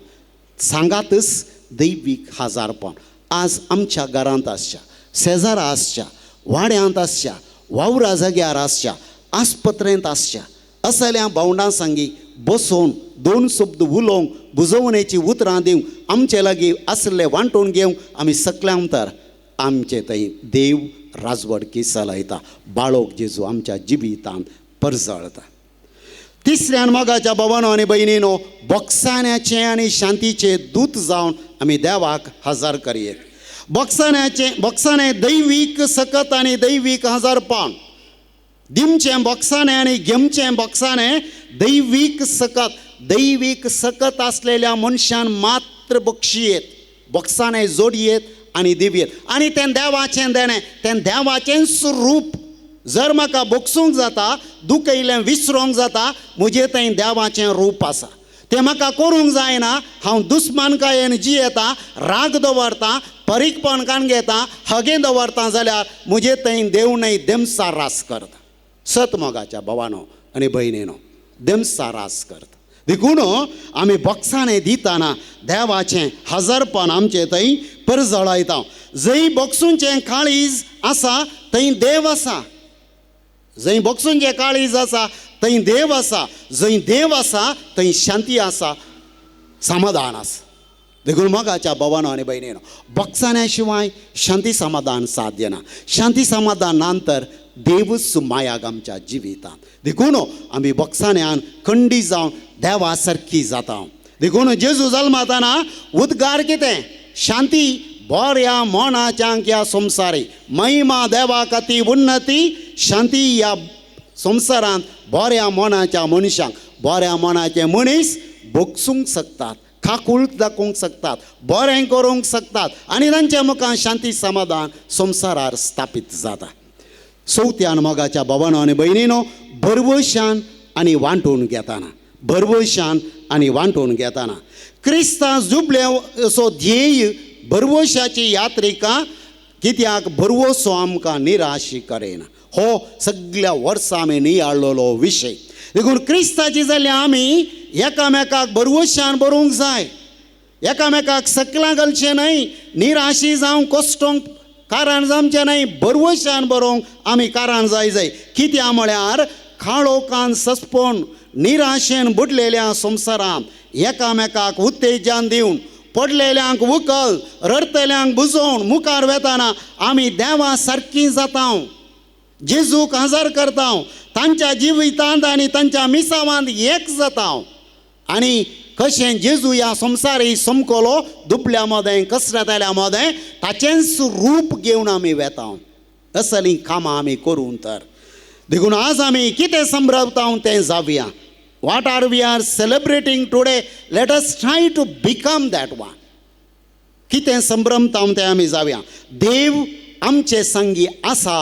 सांगातच दैवीक हजारपण. आज आमच्या घरांत आसच्या, शेजारा आसच्या, वाड्यांत आसच्या, वावरा जाग्यार आसच्या, आस्पत्रेंत आसच्या असल्या भावंडां सांगी बसून दोन शब्द उलोवंक, बुजवणेची उतरां दिवंक, आमचे लागीं आसले वांटून घेवंक आमी सकल्यां तर आमचे थंय देव राजवडकी चलयता. बाळोक जेजू आमच्या जिवितांत परजळता. तिसऱ्यान मोगाच्या भावानो आनी भयणीनो, बोगसाण्याचे आनी शांतीचे दूत जावन आमी देवाक हजार करयेत. बोगसाण्याचे बोगसाणे दैवीक सकत आनी दैवीक हजारपण. दिमचें बोगसाणें आनी घेमचें बोगसाणें दैवीक सकत. दैवीक सकत आसलेल्या मनशान मात्र बक्षयेत, बोगसाणें जोडयेत आनी दिवयेत. आनी तें देवाचें देणें, तें देवाचेंच रूप. जर म्हाका बक्षूंक जाता, दुखयलें विसरोंक जाता, म्हजें थंय देवाचें रूप आसा. तें म्हाका करूंक जायना, हांव दुस्मानकायेन जियेता, राग दवरता, परीकपण काण घेता, हगें दवरता जाल्यार म्हजें थंय देव न्हय देमसा रास करता. सत मोगाच्या भावानो आनी भयणीनो, देमसा रास करता. देखून आमी बोगसाणें दितना देवाचें हजारपण आमचें थंय परजळायता. जंय बोगसूंचें काळीज आसा थंय देव आसा. जंय बोगसूंचें काळीज आसा थंय देव आसा. जंय देव आसा थंय शांती आसा, समाधान आसा. देखून मोगाच्या भावानो आनी भयणीनो, बोगसाण्या शिवाय शांती समाधान साध्य ना. शांती समाधान ना तर देवूच मायाग आमच्या जिवितांत. देखून आमी बोगसाण्यान खंडी जावन देवा सारकी जाता. देखून जेजू जल्मताना उद्गार कितें? शांती बऱ्या मनाच्यांक ह्या संवसारी, महिमा देवा खातीर उन्नती, शांती ह्या संवसारांत बऱ्या मनाच्या मनशांक. बऱ्या मनाचे मनीस भोगसूंक शकतात, काकूळत दाखोवंक शकतात, बरें करूंक शकतात आनी तांच्या मुखार शांती समाधान संवसारार स्थापीत जाता. चवथ्यान मोगाच्या भावानो आनी भयणीनो, भरवशान आनी वांटून घेतना, भरवशान आनी वांटून घेतना क्रिस्तांव जुबले असो ध्येय भरवशाची यात्रिका. कित्याक भरवसो आमकां निराशी करेना. हो सगळ्या वर्सां आमी नियाळलेलो विशय. देखून क्रिस्ताची जाल्यार आमी एकामेकाक भरवशान बरोवंक जाय, एकामेकाक सकलां घालचें न्हय, निराशी जावंक कश्टोंक कारण जावचें न्हय, भरवशान बरोवंक आमी कारण जाय जाय. कित्याक म्हळ्यार काळोखान सस्पोन निराशेन बुडलेल्या संवसारांत एकामेकाक उत्तेजन दिवन, पडलेल्यांक उकल, रडटल्यांक बुजोवन मुखार वेताना आमी देवा सारकी जाता. जेजूक हजर करता, तांच्या जिवितांत आनी तांच्या मिसावांत एक जाता. आनी कशें जेजू ह्या संवसारी समकलो दुबल्या मदें, कसरताल्या मदें, ताचेंच रूप घेवन आमी वेता. असलीं कामां आमी करूंक तर. देखून आज आमी कितें संभ्रमता तें जावया. What are we are celebrating today, let us try to become that one. कितें संभ्रमता तें आमी जावया. देव आमचे संगी आसा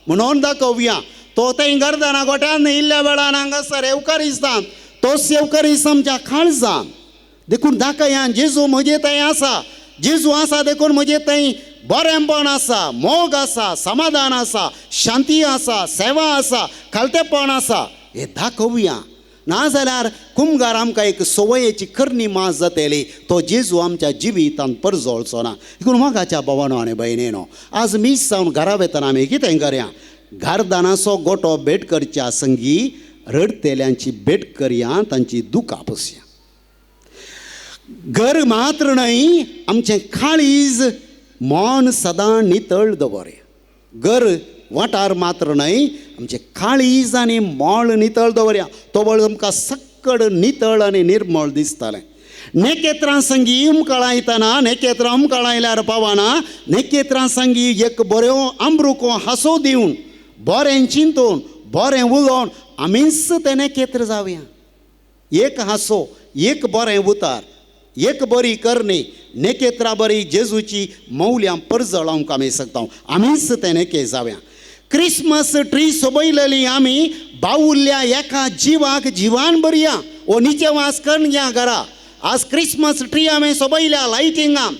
म्हणून दाखोवया. तो थंय गर्दना गोट्यान इल्ल्या वेळान हांगासर येवकारिस्तान, तोच येवकारिस्त आमच्या काळजान. देखून दाखया जेजू म्हजे थंय आसा, जेजू आसा देखून म्हजे थंय बरेंपण आसा, मोग आसा, समाधान आसा, शांती आसा, सेवा आसा, खालतेपण आसा, हें दाखोवया. नाजाल्यार कुमगार आमकां एक संवयेची करणी मास जातली, तो जेजू आमच्या जिवितांत परजळचो ना. देखून मोगाच्या भावानो आनी भयणीनो, आज मीस जावन घरा वेतना आमी कितें करया, गार्दानाचो गोटो भेट करच्या संगी रडतेल्यांची भेट करया, तांची दुकां पुसया. घर मात्र न्हय, आमचें काळीज मन सदां नितळ दवरया. घर वाठार मात्र न्हय, आमचें काळीज आनी मळ नितळ दवरया. तो वळ आमकां सक्कड नितळ आनी निर्मळ दिसतालें. नेकेत्रां संगी उमकळायतना, नेकेत्रां उमकळायल्यार पावना, नेकेत्रां संगी एक बऱ्यो आमरुको हांसो दिवन, बरें चिंतून, बरें उलोवन आमीच तें नेकेत्र जावया. एक हांसो, एक बरें उतार, एक बरी करणी, नेकेत्रा बरी जेजूची मौल्यां परजळोवंक आमी शकता. आमीच तें नेके जावया. क्रिसमस ट्री सोबयलेली आमी बावुल्ल्या एका जिवाक जिवान बरया. ओ निचे वास करून घ्या घरा. आज क्रिसमस ट्री आमी सोबयल्या लायटिंगां,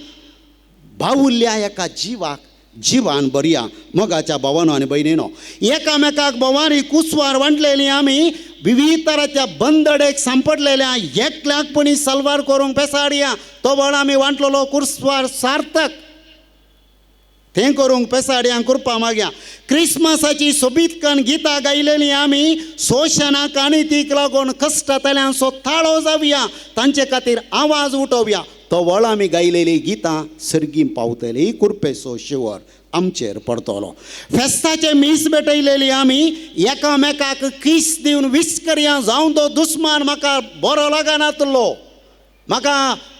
बावुल्ल्या एका जिवाक जिवान बरया. मोगाच्या भावानो आनी भयणीनो, एकामेकाक भोवानी कुसवार वांटलेली आमी विविध तराच्या बंदडेक सांपडलेल्या एकल्याक पणी सलवार करूंक पेसाडया. तो वळ आमी वांटलेलो कुसवार सार्थक तें करूंक पेसाडया कृपा मागया. क्रिसमसाची सोबीतकान गितां गायलेली आमी शोशणाक आनी तीक लागून कश्टांतल्यांचो ताळो जावया, तांचे खातीर आवाज उठोवया. तो वळ आमी गायलेली गितां सर्गीं पावतली, कुरपेचो शिवर आमचेर पडतलो. फेस्ताचे मीस भेटयलेली आमी एकामेकाक किस दिवन वीस करया. जावं तो दुस्मान म्हाका बरो लागनातलो, म्हाका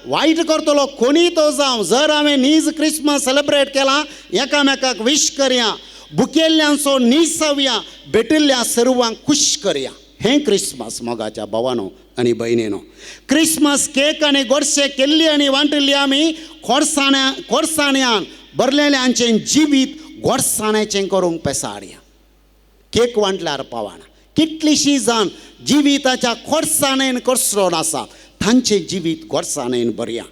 वायट करतलो, कोणी तो जावं, जर हांवें नीज क्रिसमस सेलेब्रेट केला एकामेकाक विश करया, भुकेल्ल्यांचो नीज जावया, भेटिल्ल्या सर्वांक खूश करया. हें क्रिसमस मोगाच्या भावानो आनी भयणीनो. क्रिसमस केक आनी गोडशे केल्ली आनी वांटिल्ली आमी कोडसाण्या कोडसाण्यान भरलेल्यांचें जिवीत गोडसाण्याचें करूंक पेसाडया. केक वांटल्यार पावना. कितलीशी जाण जिविताच्या कोडसाणेन कोसळोन आसा, तांचें जिवीत गोडसाणेन भरया.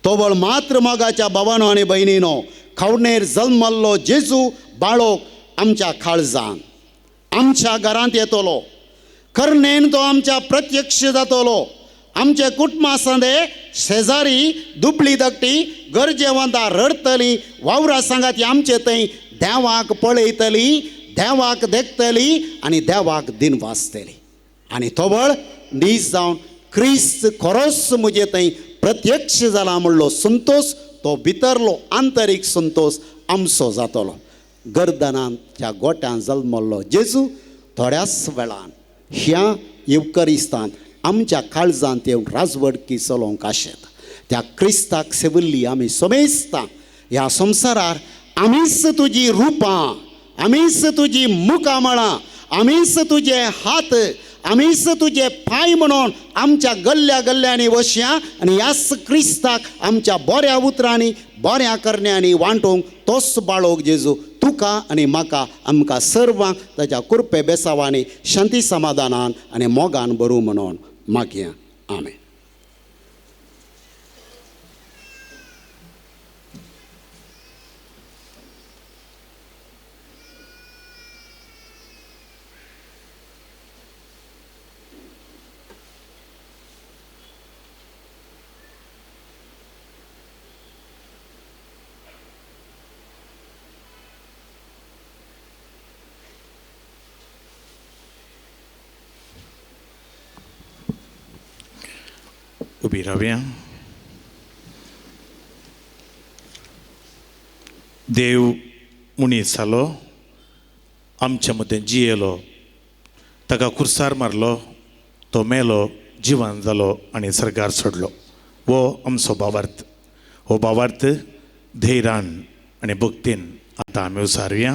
तोवळ मात्र मोगाच्या भावानो आनी भयणीनो, खावणेर जल्मल्लो जेजू बाळोक आमच्या काळजान आमच्या घरांत येतलो. करणेन तो आमच्या प्रत्यक्ष जातलो. आमचे कुटुंबा संदे शेजारी दुबळी धाकटी गरजेवंता रडतली, वावरा सांगाती आमचे थंय देवाक पळयतली, देवाक देखतली आनी देवाक दिन वाचतली. आनी तोवळ नीज जावन क्रिस्त खरोच म्हजे थंय प्रत्यक्ष जाला म्हणलो संतोश, तो भितरलो आंतरीक संतोश आमचो जातलो. गर्दनाच्या गोट्यान जल्मल्लो जेजू थोड्याच वेळान ह्या येवकरिस्तान आमच्या काळजांत येवन राजवडकी चलोवंक आशेता. त्या क्रिस्ताक सेविल्ली आमी समेस्तां ह्या संवसारार आमीच तुजी रुपां, आमीच तुजी मुखामळां, आमीच तुजे हात, आमीच तुजे पांय म्हणून आमच्या गल्ल्या गल्ल्यांनी वसया आनी ह्याच क्रिस्ताक आमच्या बऱ्या उतरांनी बऱ्या करण्यांनी वांटूंक तोच बाळोक जेजू तुका आनी म्हाका आमकां सर्वांक ताच्या कृपे बेसावांनी शांती समाधानान आनी मोगान भरूं म्हणून मागया. आमेन. उबी रावया. देव मनीस जालो, आमच्या मदें जियेलो, ताका खुर्सार मारलो, तो मेलो, जिवन जालो आनी सर्गार सोडलो. हो आमचो भावार्थ. हो भावार्थ धैर्यान आनी भक्तीन आतां आमी उसारुया.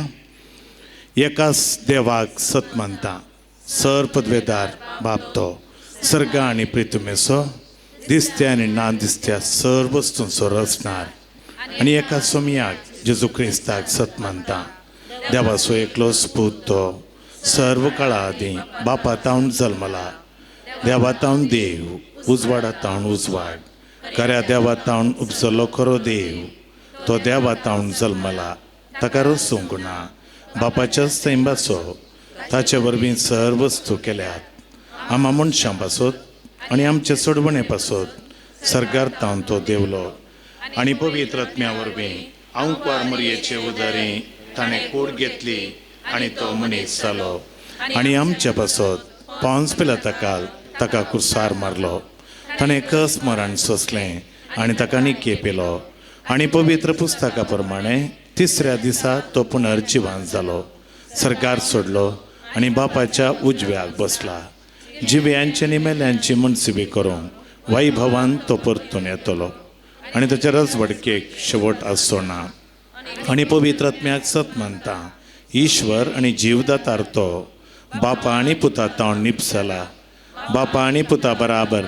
एकाच देवाक सत मानता, सर पदवेदार बाप तो सर्ग आनी प्रितुमेचो, दिसत्या आनी ना दिसत्या सर वस्तूंचो रचणार, आनी एका सोमयाक जेजू क्रिस्ताक सत मानता, देवाचो एकलोच पूत तो सर्व काळा आदीं बापा तावन जल्मला, देवा तावन देव, उजवाडा तावन उजवाड, खऱ्या देवा तावन उपजलो खरो देव, तो देवा तावन जल्मला, ताका रचूंक ना, बापाच्याच सैंबाचो, ताचे वरवीं सर्व वस्तू केल्यात, आमा मनशां पासत आनी आमचे सोडवणे पासत सर्गार तावन तो देवलो, आनी पवित्र आत्म्या वरवीं आंकवार मरयेचे उदारी ताणें कूड घेतली आनी तो मनीस जालो, आनी आमच्या पासत पावंस पिलाताकाल ताका कुर्सार मारलो. ताणें कस मरण सोंसलें आनी ताका निके पिलो आनी पवित्र पुस्तका प्रमाणे तिसऱ्या दिसा तो पुनर्जिवान जालो. सरकार सोडलो आनी बापाच्या उजव्याक बसला. जिव्यांची आनी मेल्यांची मनसिबी करूंक वैभवान तो परतून येतलो आनी ताच्या रजवडकेक शेवट आसचो ना. आनी पवित्र आत्म्याक सत मानता, ईश्वर आनी जीवदातार तो बापा आनी पुता तावन निपसला. बापा आनी पुता बराबर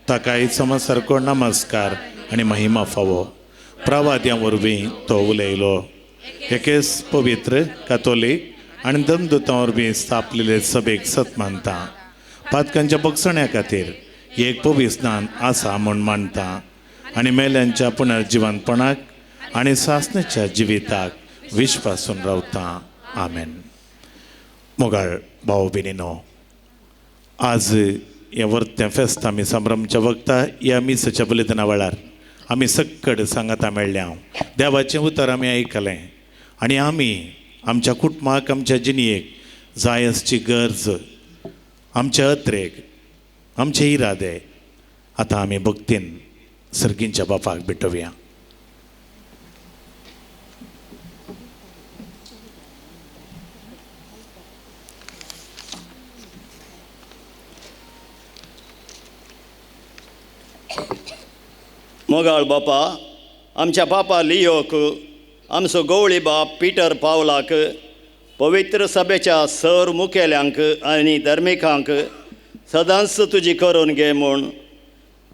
ताकाय समसारको नमस्कार आनी महिमा फावो. प्रवाद्यां वरवीं तो उलयलो. एकेच पवित्र कातोलीक आनी दमदुतां वरवीं स्थापलेले सभेक सत मानता. पातकांच्या बक्षण्या खातीर एक पविस्नान आसा म्हूण मानता आनी मेल्यांच्या पुनर्जिवनपणाक आनी सासण्याच्या जिविताक विश्वासून रावता. आमेन. मोगाळ भाव भयणीनो, आज हें वर्तें फेस्त आमी संभ्रमच्या वखता ह्या मिसाच्या बलिदाना वेळार आमी सक्कड सांगाता मेळ्ळ्या. देवाचें उतर आमी आयकलें आनी आमी आमच्या कुटुंबाक, आमच्या जिणयेक जाय आसची गरज, आमच्या अत्रेक, आमचे इरादे आतां आमी भक्तीन सर्गींच्या बापाक भेटोवया. मोगाळ बापा, आमच्या बापा लियोक, आमचो गवळी बाप पिटर पावलाक, पवित्र सभेच्या सर मुखेल्यांक आनी धर्मिकांक सदांच तुजी करून घे म्हूण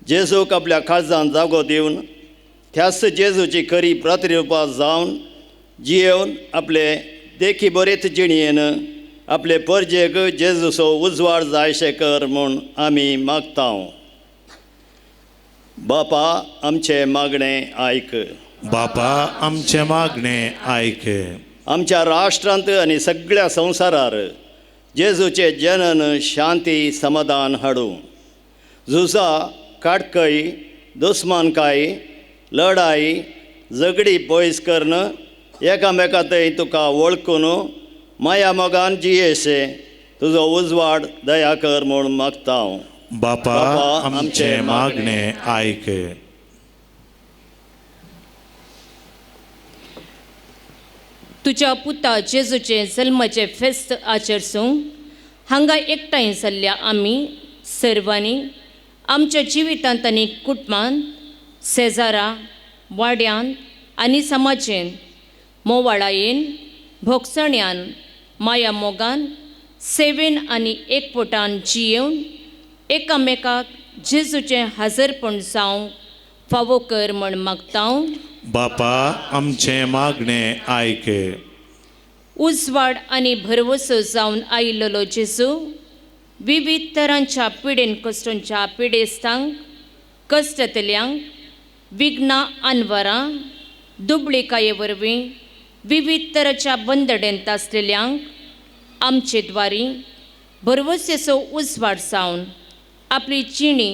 जेजूक आपल्या काळजान जागो दिवन त्याच जेजूची खरी प्रतिरुपा जावन जियेवन आपले देखी बरेच जिणयेन आपले परजेक जेजूचो उजवाड जायशे कर म्हूण आमी मागता. बापा आमचें मागणें आयक. बापा आमचें मागणें आयक. आमच्या राष्ट्रांत आनी सगळ्या संवसारार जेजूचें जनन शांती समाधान हाडूं. झुजा, काटकय, दुस्मानकाय, लढाई, झगडी पयस करून एकामेका थंय तुका वळखून माया मोगान जियेशे तुजो उजवाड दया कर म्हूण मागता हांव. बापा आमचें मागणें आयक. तुज्या पुता जेजूचें जल्माचें फेस्त आचरसूंक हांगा एकठांय जाल्ल्या आमी सर्वांनी आमच्या जिवितांत आनी कुटुंबांत, शेजारा, वाड्यांत आनी समाजेन मोवाळायेन, भोगसण्यान, माया मोगान, सेवेन आनी एकपोटान जियेवन एकामेकाक जेजूचें हाजरपण जावंक फावो कर म्हण मागता. बापा आमचें मागणें आयक. उजवाड आनी भरवसो जावन आयिल्लो जेजू विविध तरांच्या पिडेन कश्टांच्या पिडेस्तांक, कश्टतल्यांक, विघ्नां आनवरां, दुबळीकाये वरवीं विविध तरांच्या बंदडेंत आसलेल्यांक आमचे द्वारी भरवसेचो उजवाड जावन आपली जिणी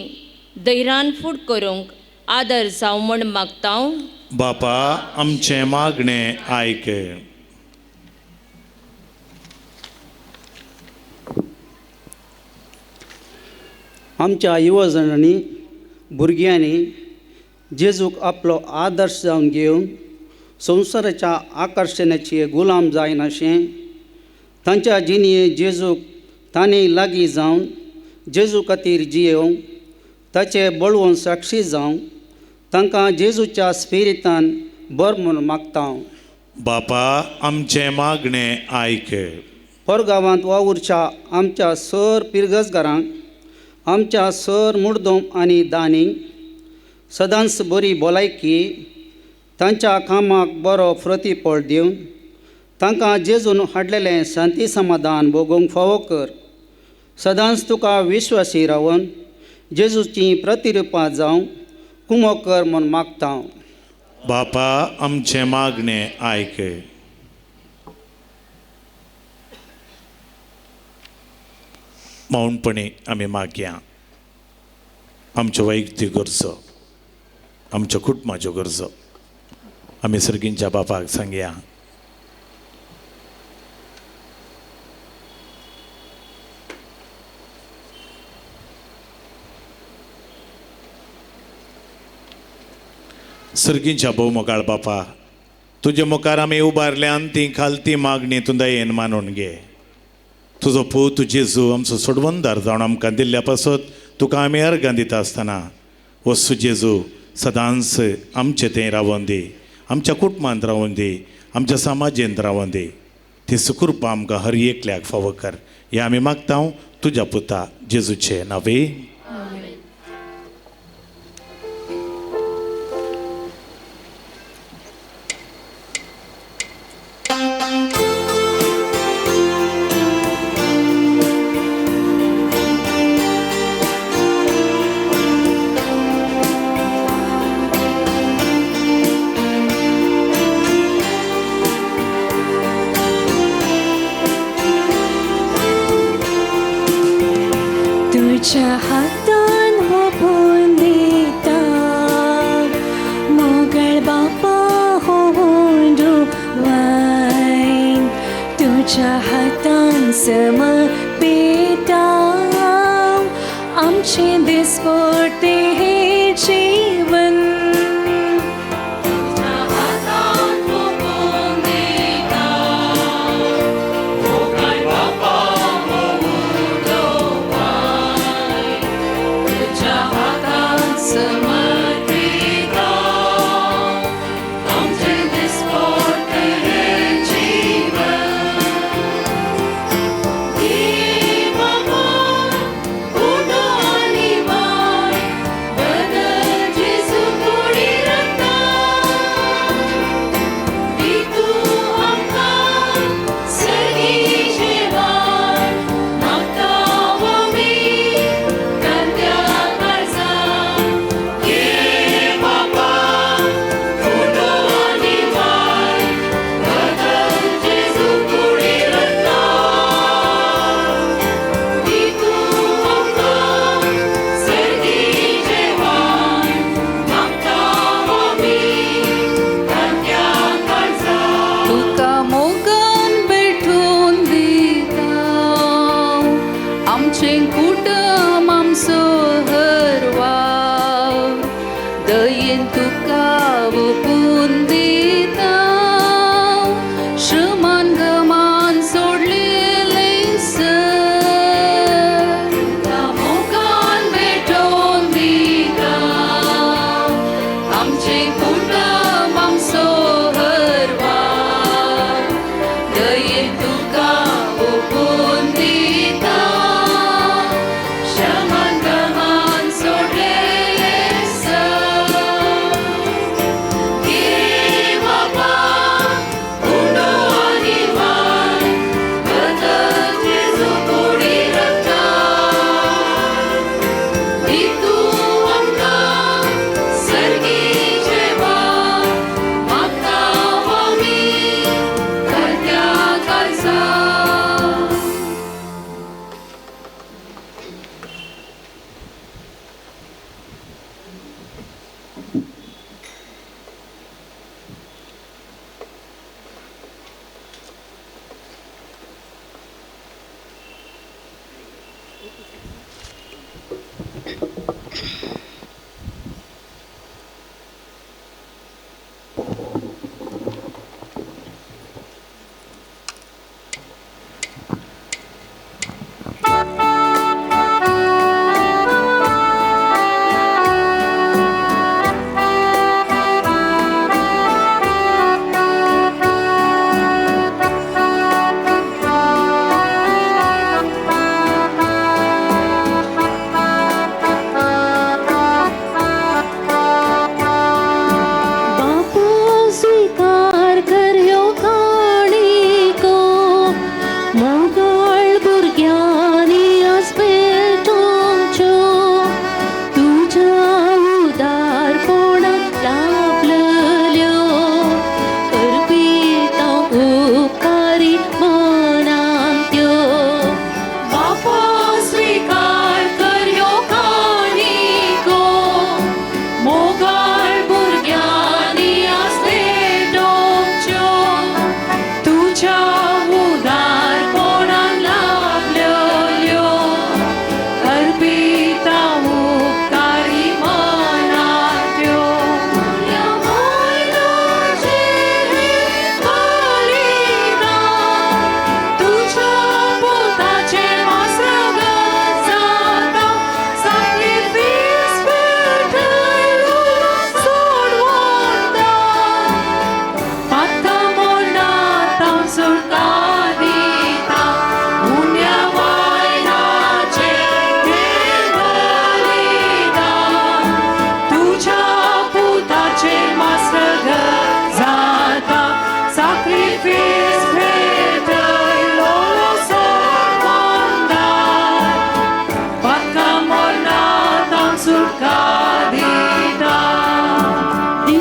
धैर्यान फूड करूंक आदर जावं म्हण मागता. बापा आमचें मागणें आयक. आमच्या युवजणांनी, भुरग्यांनी जेजूक आपलो आदर्श जावन घेवन संवसाराच्या आकर्शणाचे गुलाम जायनाशें तांच्या जिणये जेजूक तांणी लागीं जावन जेजू खातीर जियेवंक, ताचे बळवंत साक्षी जावंक तांकां जेजूच्या स्पिरितान बर म्हूण मागता. बापा आमचें मागणें आयक. परगांवांत वावुरच्या आमच्या सर पिरगजगारांक, आमच्या सर मुर्दोम आनी दानींक सदांच बरी भलायकी, तांच्या कामाक बरो प्रतिफळ दिवन तांकां जेजून हाडलेलें शांती समाधान भोगूंक फावो कर. सदांच तुका विश्वासी रावन जेजूचीं प्रतिरुपां जावंक कुमो कर म्हूण मागता. बापा आमचें मागणें आयक. मौनपणी आमी मागया आमच्यो वैयक्तीक गरजो, आमच्या कुटुंबाच्यो गरजो आमी सर्गींच्या बापाक सांगया. सर्गींच्या भोवमोगाळ बापा, तुजे मुखार आमी उबारल्यान ती खालती मागणी तूं दयेन मानून घे. तुजो पूत जेजू आमचो सोडवणदार जावन आमकां दिल्ल्या पासत तुका आमी अर्गां दिता आसतना वस्तू जेजू सदांच आमचे थंय रावोन दी, आमच्या कुटुंबांत रावोन दी, आमच्या समाजेंत रावोन दी. ती सुकृपा आमकां हर एकल्याक फावो कर हें आमी मागता तुज्या पुता जेजूचे नांवे. तुझ्या हातान होपून दिता मोगळ बापा होऊन वायन, तुझ्या हातान समर्पिता आमचें दिसपट्टें हें जीवन.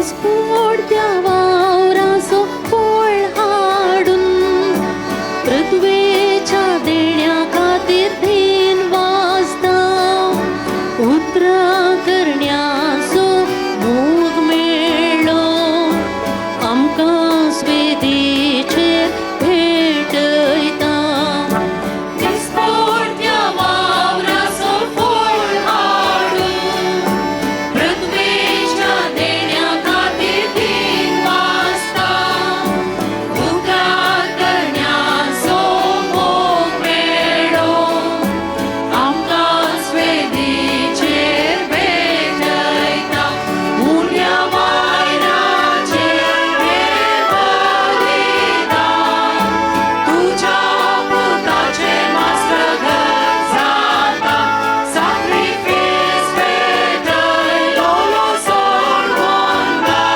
दिसपडत्या वावराचो फळ हाडून पृथ्वेच्या देण्या खातीर धीन वाजता उतरां करण्याचो मोग मेळ्ळो आमकां स्वेदीचेर भेटयता. दिसपडत्या वावराचो फळ हाडून पृथ्वेच्या देण्या खातीर धीन वाजता उतरां करण्याचो मोग मेळ्ळो आमकां स्वेदीचेर भेटयता. उण्या वायराचें हें बलिदान तुज्या पुताचें मास्त्रगत जाता साक्रिफीस पेटयलोलो सोडवंदार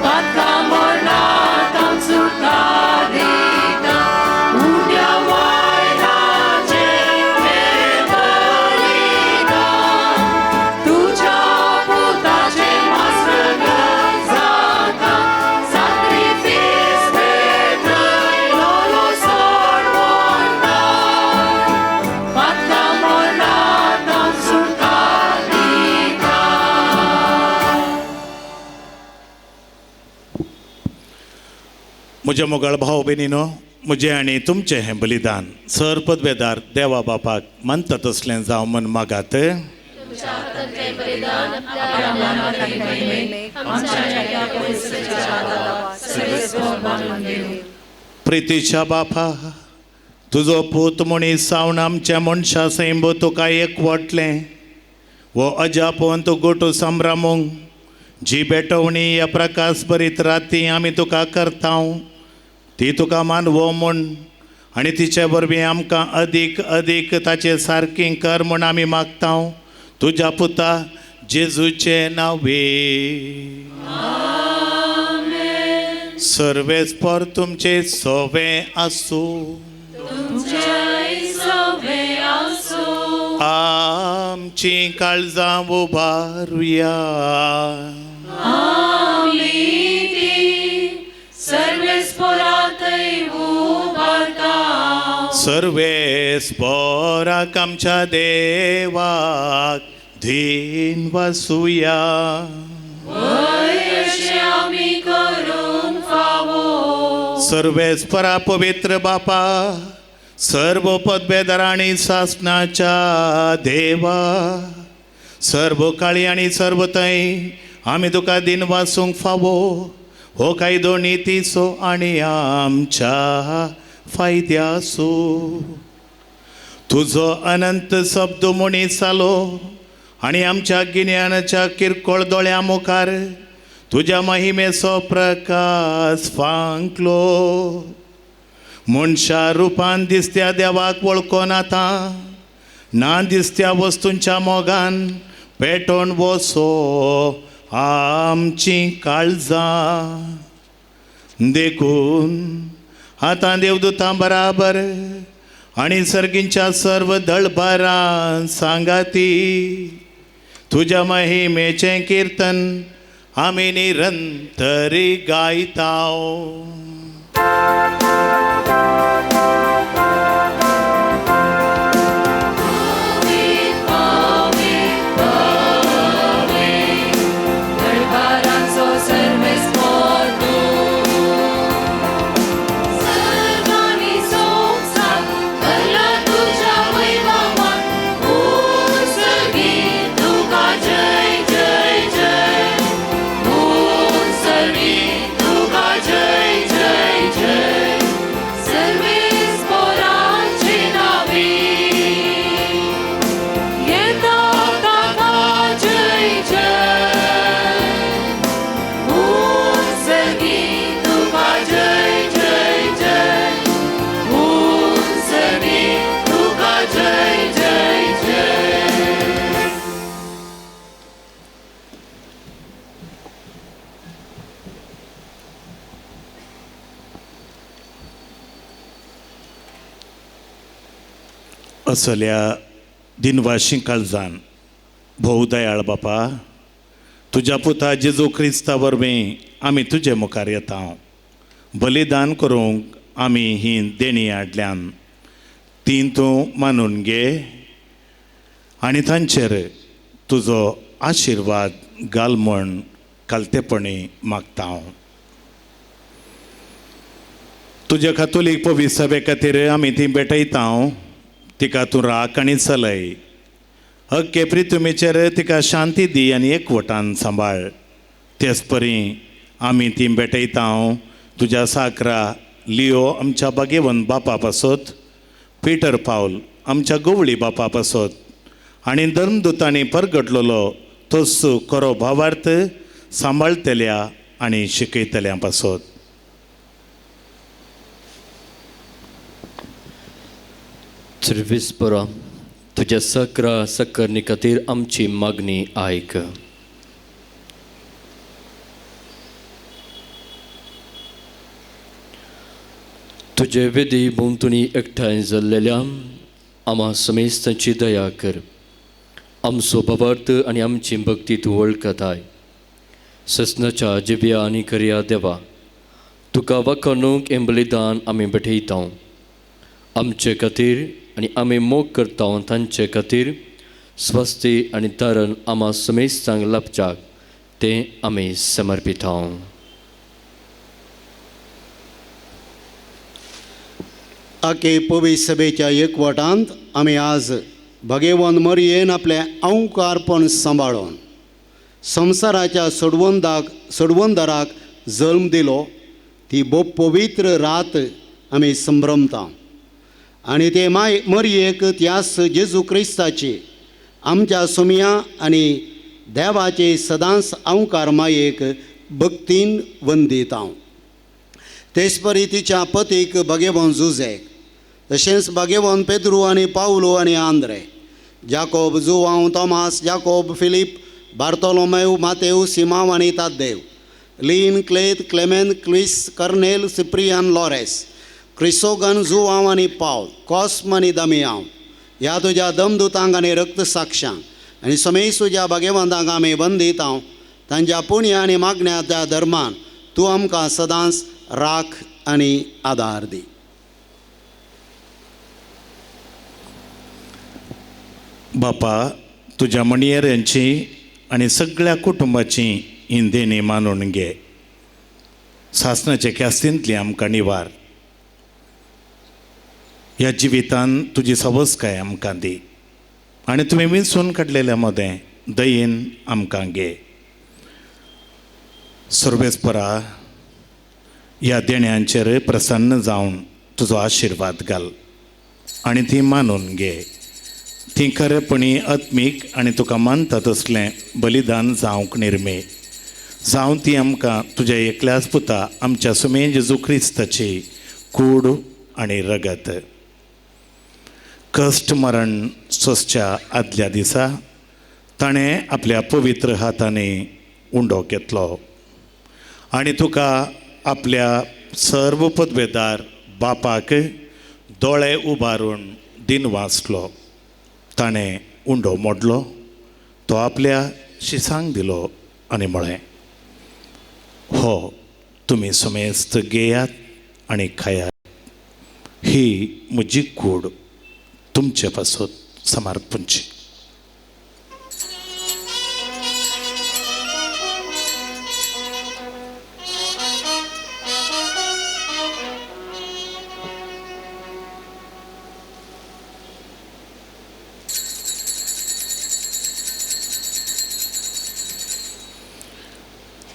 पातकां मरणांत सुटका दिता. उण्या वायराचें हें बलिदान तुज्या पुताचें मास्त्रगत जाता साक्रिफीस पेटयलोलो सोडवंदार पातकां मरणांत सुटका दिता. म्हज्या मोगाळ भाव भयणीनो, म्हजें आनी तुमचें हें बलिदान सर पदवेदार देवा बापाक मानता तसलें जावं म्हण मागात. प्रितीच्या बापा, तुजो पूत मनीस जावन आमच्या मनशा सैंब तुका एकवटलें वो अजापोवन तूं गोटू संभ्रमूंक जी भेटवणी ह्या प्रकाश बरीत राती आमी तुका करता ती तुका मानवो म्हूण आनी तिचे वरवीं आमकां अदीक अदीक ताचे सारकी कर म्हूण आमी मागता तुज्या पुता जेजूचे नांवे. सर्वेस्पर तुमचे सोवे आसूं. आमची काळजां उबारुया. सर्वेस्पराक आमच्या देवाक धीन वसुया. सर्वेस्परा पवित्र बापा, सर्व पदवेदार आनी सासणाच्या देवा, सर्व काळी आनी सर्व थंय आमी तुका दिन वासूंक फावो हो कायदो नितीचो आनी आमच्या फायद्याचो. तुजो अनंत शब्द मनीस जालो आनी आमच्या गिन्यानाच्या किरकोळ दोळ्यां मुखार तुज्या महिमेचो प्रकाश फांकलो. मनशा रुपान दिसत्या देवाक वळखोन आतां ना दिसत्या वस्तूंच्या मोगान पेटोवन वसो आमची काळजां. देखून आतां देवदूतां बराबर आनी सर्गींच्या सर्व दळभारां सांगाती तुज्या महिमेचें किर्तन आमी निरंतरी गायता. असल्या दिनवाशी काळजान भोव दयाळ बापा, तुज्या पुता जेजू क्रिस्ता वरवीं आमी तुजे मुखार येता. बलिदान करूंक आमी ही देणी हाडल्यान, ती तूं मानून घे आनी तांचेर तुजो आशिर्वाद घाल म्हूण कालतेपणी मागता हांव. तुज्या कातोलीक पवित्र सभे खातीर आमी ती भेटयता, तिका तूं राख आनी चलय. हक्के प्रितुमेचेर तिका शांती दी आनी एकवटान सांबाळ. तेच परी आमी ती भेटयता तुज्या साकरा लियो आमच्या भाग्यवंत बापा पासत, पिटर पावल आमच्या गवळी बापा पासत आनी धर्मदुतांनी परगटलेलो तोच खरो भावार्थ सांबाळटल्या आनी शिकयतल्या पासत. सर्वेस्परा, तुज्या सकरा सकरणी खातीर आमची मागणी आयक. तुजे वेदी भोंवतणी एकठांय जाल्लेल्या आमा समेस्तांची दया कर. आमचो भावार्थ आनी आमची भक्ती तूं वळखताय. ससनाच्या जिव्या आनी करया देवा, तुका वाखाणूंक हें बलिदान आमी भेटयता. आमचे खातीर आनी आमी मोग करता तांचे खातीर स्वस्ती आनी तारण आमा समेस्तांक लाभच्याक तें आमी समर्पिता. आके पवित्र सभेच्या एकवटांत आमी आज भगेवन मरयेन आपलें अंकारपण सांबाळून संवसाराच्या सोडवंदाराक जल्म दिलो ती भोव पवित्र रात आमी संभ्रमता. आनी ते माय मरयेक त्यास जेजू क्रिस्ताची आमच्या सोमया आनी देवाचे सदांच अंकार मायेक भक्तीन वंदिता. तेच परी तिच्या पतीक भगेवन जुझेक, तशेंच भगेवन पेद्रू आनी पावलो आनी Andre, Jacob, Joao, Thomas, Jacob, Philip, Bartolomeu, Mateo, Simao आनी ताद्देव, लीन, क्लेत, क्लेमेन, क्लिस, कर्नेल, सिप्रियन, लॉरेस, क्रिसोगन, जुवांव आनी पावल, कॉस्म आनी दमियांव ह्या तुज्या दमदुतांक आनी रक्तसाक्षांक आनी समेस तुज्या भगेवंतांक आमी वंदिता. तांच्या पुण्य आनी मागण्या त्या धर्मान तूं आमकां सदांच राख आनी आदार दी. बापा, तुज्या मणयेऱ्यांची आनी सगळ्या कुटुंबाची ही देणी मानून घे. सासणाचे ख्यास्तींतली आमकां निवार. ह्या जिवितान तुजी सवसकाय आमकां दी आनी तुवें विंचून काडलेल्या मदें दयेन आमकां घे. सर्वेस्परा, ह्या देण्यांचेर प्रसन्न जावन तुजो आशिर्वाद घाल आनी ती मानून घे. ती खरेपणी आत्मीक आनी तुका मानता तसलें बलिदान जावंक निर्मे जावं ती आमकां तुज्या एकल्याच पुता आमच्या सुमे जेजू क्रिस्ताची कूड आनी रगत. कश्ट मरण सोंसच्या आदल्या दिसा ताणें आपल्या पवित्र हातांनी उंडो घेतलो आनी तुका आपल्या सर्व पदवेदार बापाक दोळे उबारून दिन वाचलो. ताणें उंडो मोडलो, तो आपल्या शिसांक दिलो आनी म्हळें, हो तुमी समेस्त घेयात आनी खायात, ही म्हजी कूड तुमचे पासत समर्पणची.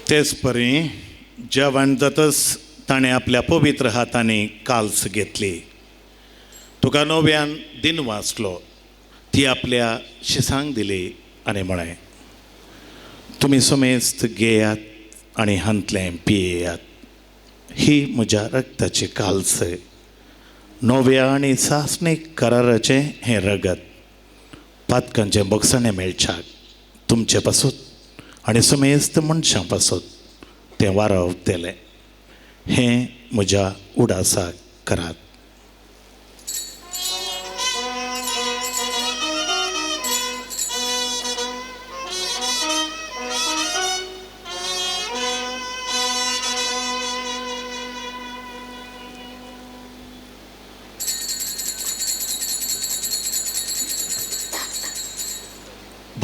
तेच परी जेवण जातच ताणें आपल्या पवित्र हातांनी काल्स घेतली, तुका नव्यान दिन वाचलो, ती आपल्या शिसांक दिली आनी म्हळें, तुमी समेस्त घेयात आनी हांतलें पियेयात, ही म्हज्या रक्ताची काल्स, नव्या आनी सासणीक कराराचें हें रगत, पातकांचें बगसणें मेळच्याक तुमचे पासून आनी समेस्त मनशां पासत तें वारावतलें. हें म्हज्या उडासाक करात.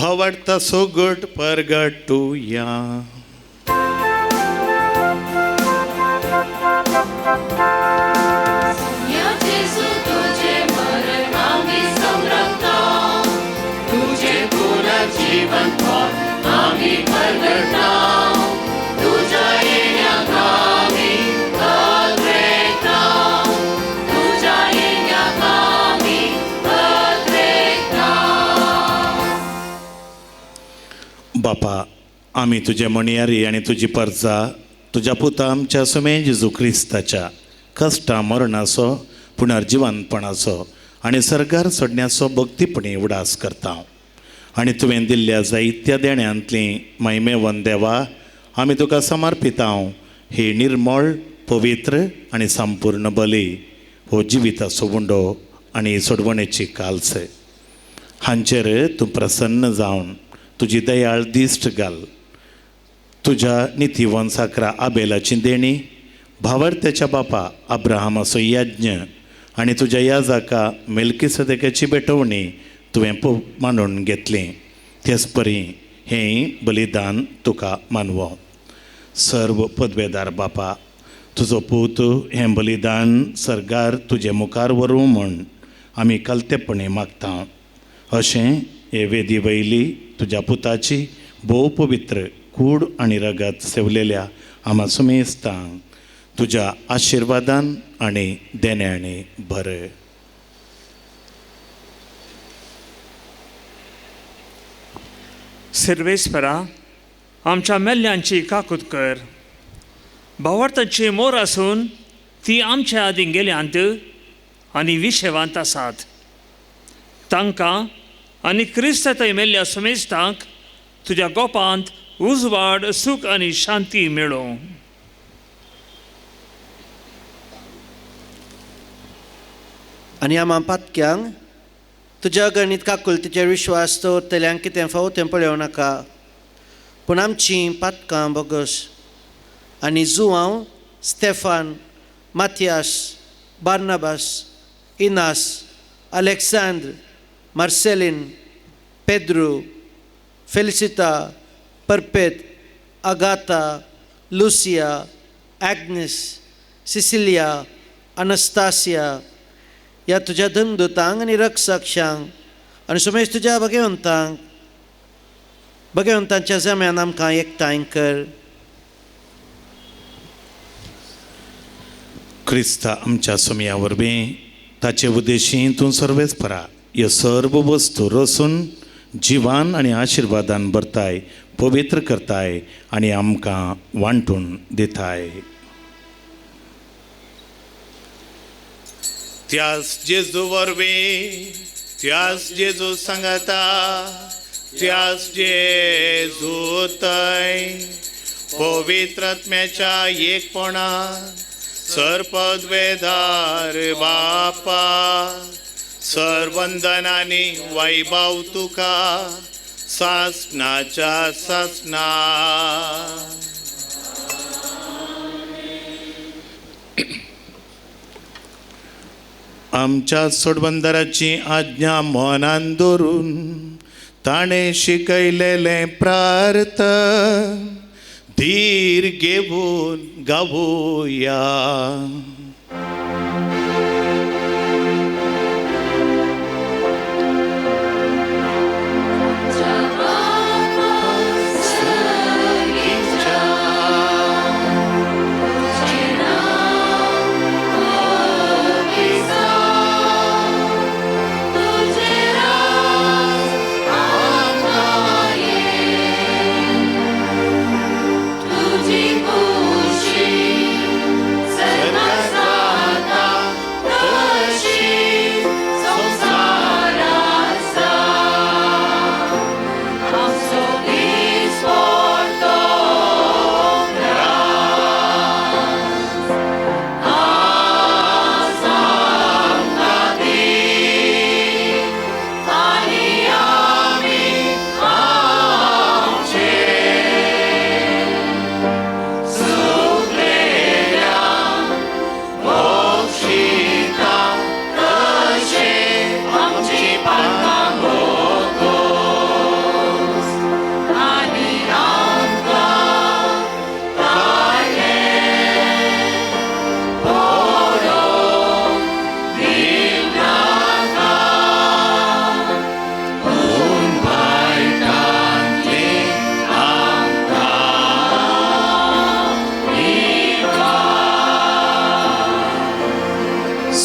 भावार्था सोगट परगटुया. बापा, आमी तुजे म्हणयारी आनी तुजी परजा तुज्या पुता आमच्या सुमे जेजू क्रिस्ताच्या कश्टा मरणाचो पुनर्जिवनपणाचो आनी सर्गार सोडण्याचो भक्तीपणी उडास करता आनी तुवें दिल्ल्या जायत्या देण्यांतली महिमेवन देवा आमी तुका समर्पिता ही निर्मळ पवित्र आनी संपूर्ण बली हो जिविताचो उंडो आनी सोडवणेची काल्स हांचेर तूं प्रसन्न जावन तुजी दयाळ दिश्ट घाल. तुज्या नितीवन साकरा आबेलाची देणी भावार्थ्याच्या बापा अब्राहमाचो यज्ञ आनी तुज्या याजाका मेलकी सदकाची भेटवणी तुवें मानून घेतली तेच परी हें बलिदान तुका मानवो. सर्व पदवेदार बापा, तुजो पूत हें बलिदान सर्गार तुजे मुखार व्हरूं म्हूण आमी कलतेपणी मागता. अशें हे वेदी वयली तुज्या पुताची भोव पवित्र कूड आनी रगत सेवलेल्या आमा सुमेस्तांक तुज्या आशिर्वादान आनी देण्यांनी भर. सर्वेस्परा, आमच्या मेल्ल्यांची काकूत कर. भावार्थाची मोर आसून ती आमच्या आदीं गेल्यांत आनी विशेवांत आसात. तांकां आनी क्रिस्त थंय मेल्ल्या समेस्तांक तुज्या गोपांत उजवाड, सूख आनी शांती मेळोवं. आनी आमा पातक्यांक तुज्या गणीत काकुलतीचेर विश्वास दवरतल्यांक कितें फावो तें पळोवं नाका, पूण आमचीं पातकां बोगस. आनी Joao, Stefan, Mathias, Barnabas, Inas, Alexandre, Marcelin, Pedro, Felicita, Perpet, Agatha, Lucia, Agnes, Cecilia, Anastasia ह्या तुज्या धनदुतांक आनी रक्षाक्षांक आनी सुमेश तुज्या भगवंतांक भगवंतांच्या जम्यान आमकां एकठांय कर. क्रिस्ता आमच्या सोमया वरवीं ताचे उद्देशी तूं सर्वेस्परा ह्यो सर्व वस्तू रसून जिवान आनी आशिर्वादान भरताय, पवित्र करताय आनी आमकां वांटून दिताय. त्यास जेजू वरवीं, त्यास जेजू सांगता, त्यास जेजू तय पवित्र आत्म्याच्या एकपणा सर्पद्वेदार बापा सर्वंदनानी वैभव तुका सासनाच्या सासना. आमच्या सोडबंदराची आज्ञा मनान दवरून ताणें शिकयलेलें प्रार्थ धीर घेवन गावया. तुझी खुशी सर्वात.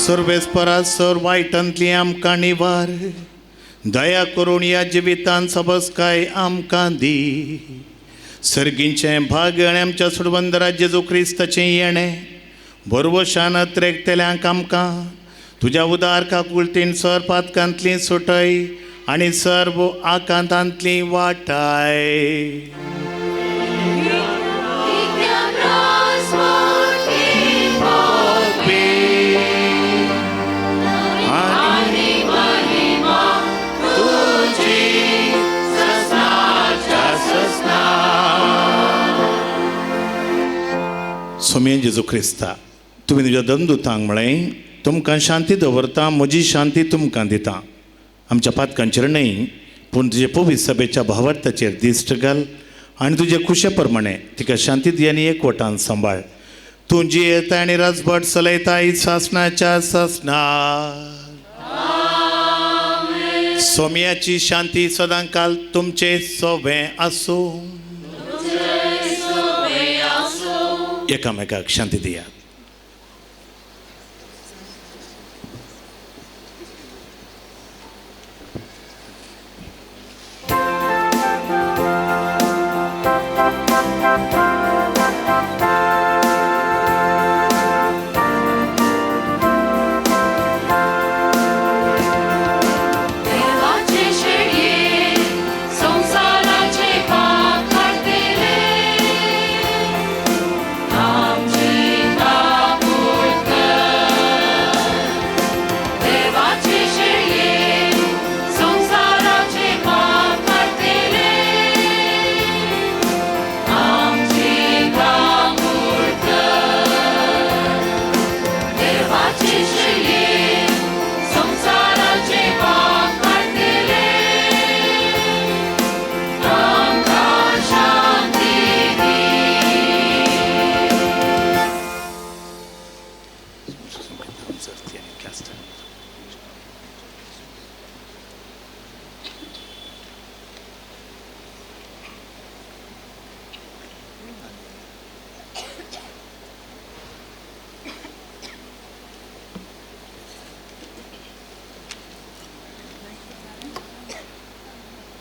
सर्वेस्परा सर वायटांतली आमकां निवार, दया करून ह्या जिवितान सबसकाय आमकां दी। सर्गींचें भाग्य आनी आमच्या सुडवंदरा जेजू क्रिस्ताचें येणें बरवशान अत्रेकतल्यांक आमकां तुज्या उदार काकुळतीन सर पातकांतली सुटय आनी सर्व आकांतांतली वाटाय। सोमये जेजू क्रिस्ता, तुमी तुज्या दंदुतांक म्हळें, तुमकां शांती दवरता, म्हजी शांती तुमकां दिता। आमच्या पातकांचेर न्हय पूण तुजे पवित्र सभेच्या भावार्थाचेर दिश्ट घाल आनी तुजे खुशे प्रमाणे तिका शांती दी आनी एकवटान सांबाळ। तूं जियेता आनी राजभट चलयता सासणाच्या सासणा। सोमयाची शांती सदांकाल तुमचे सोबें आसूं। एकामेकाक शांती दियात।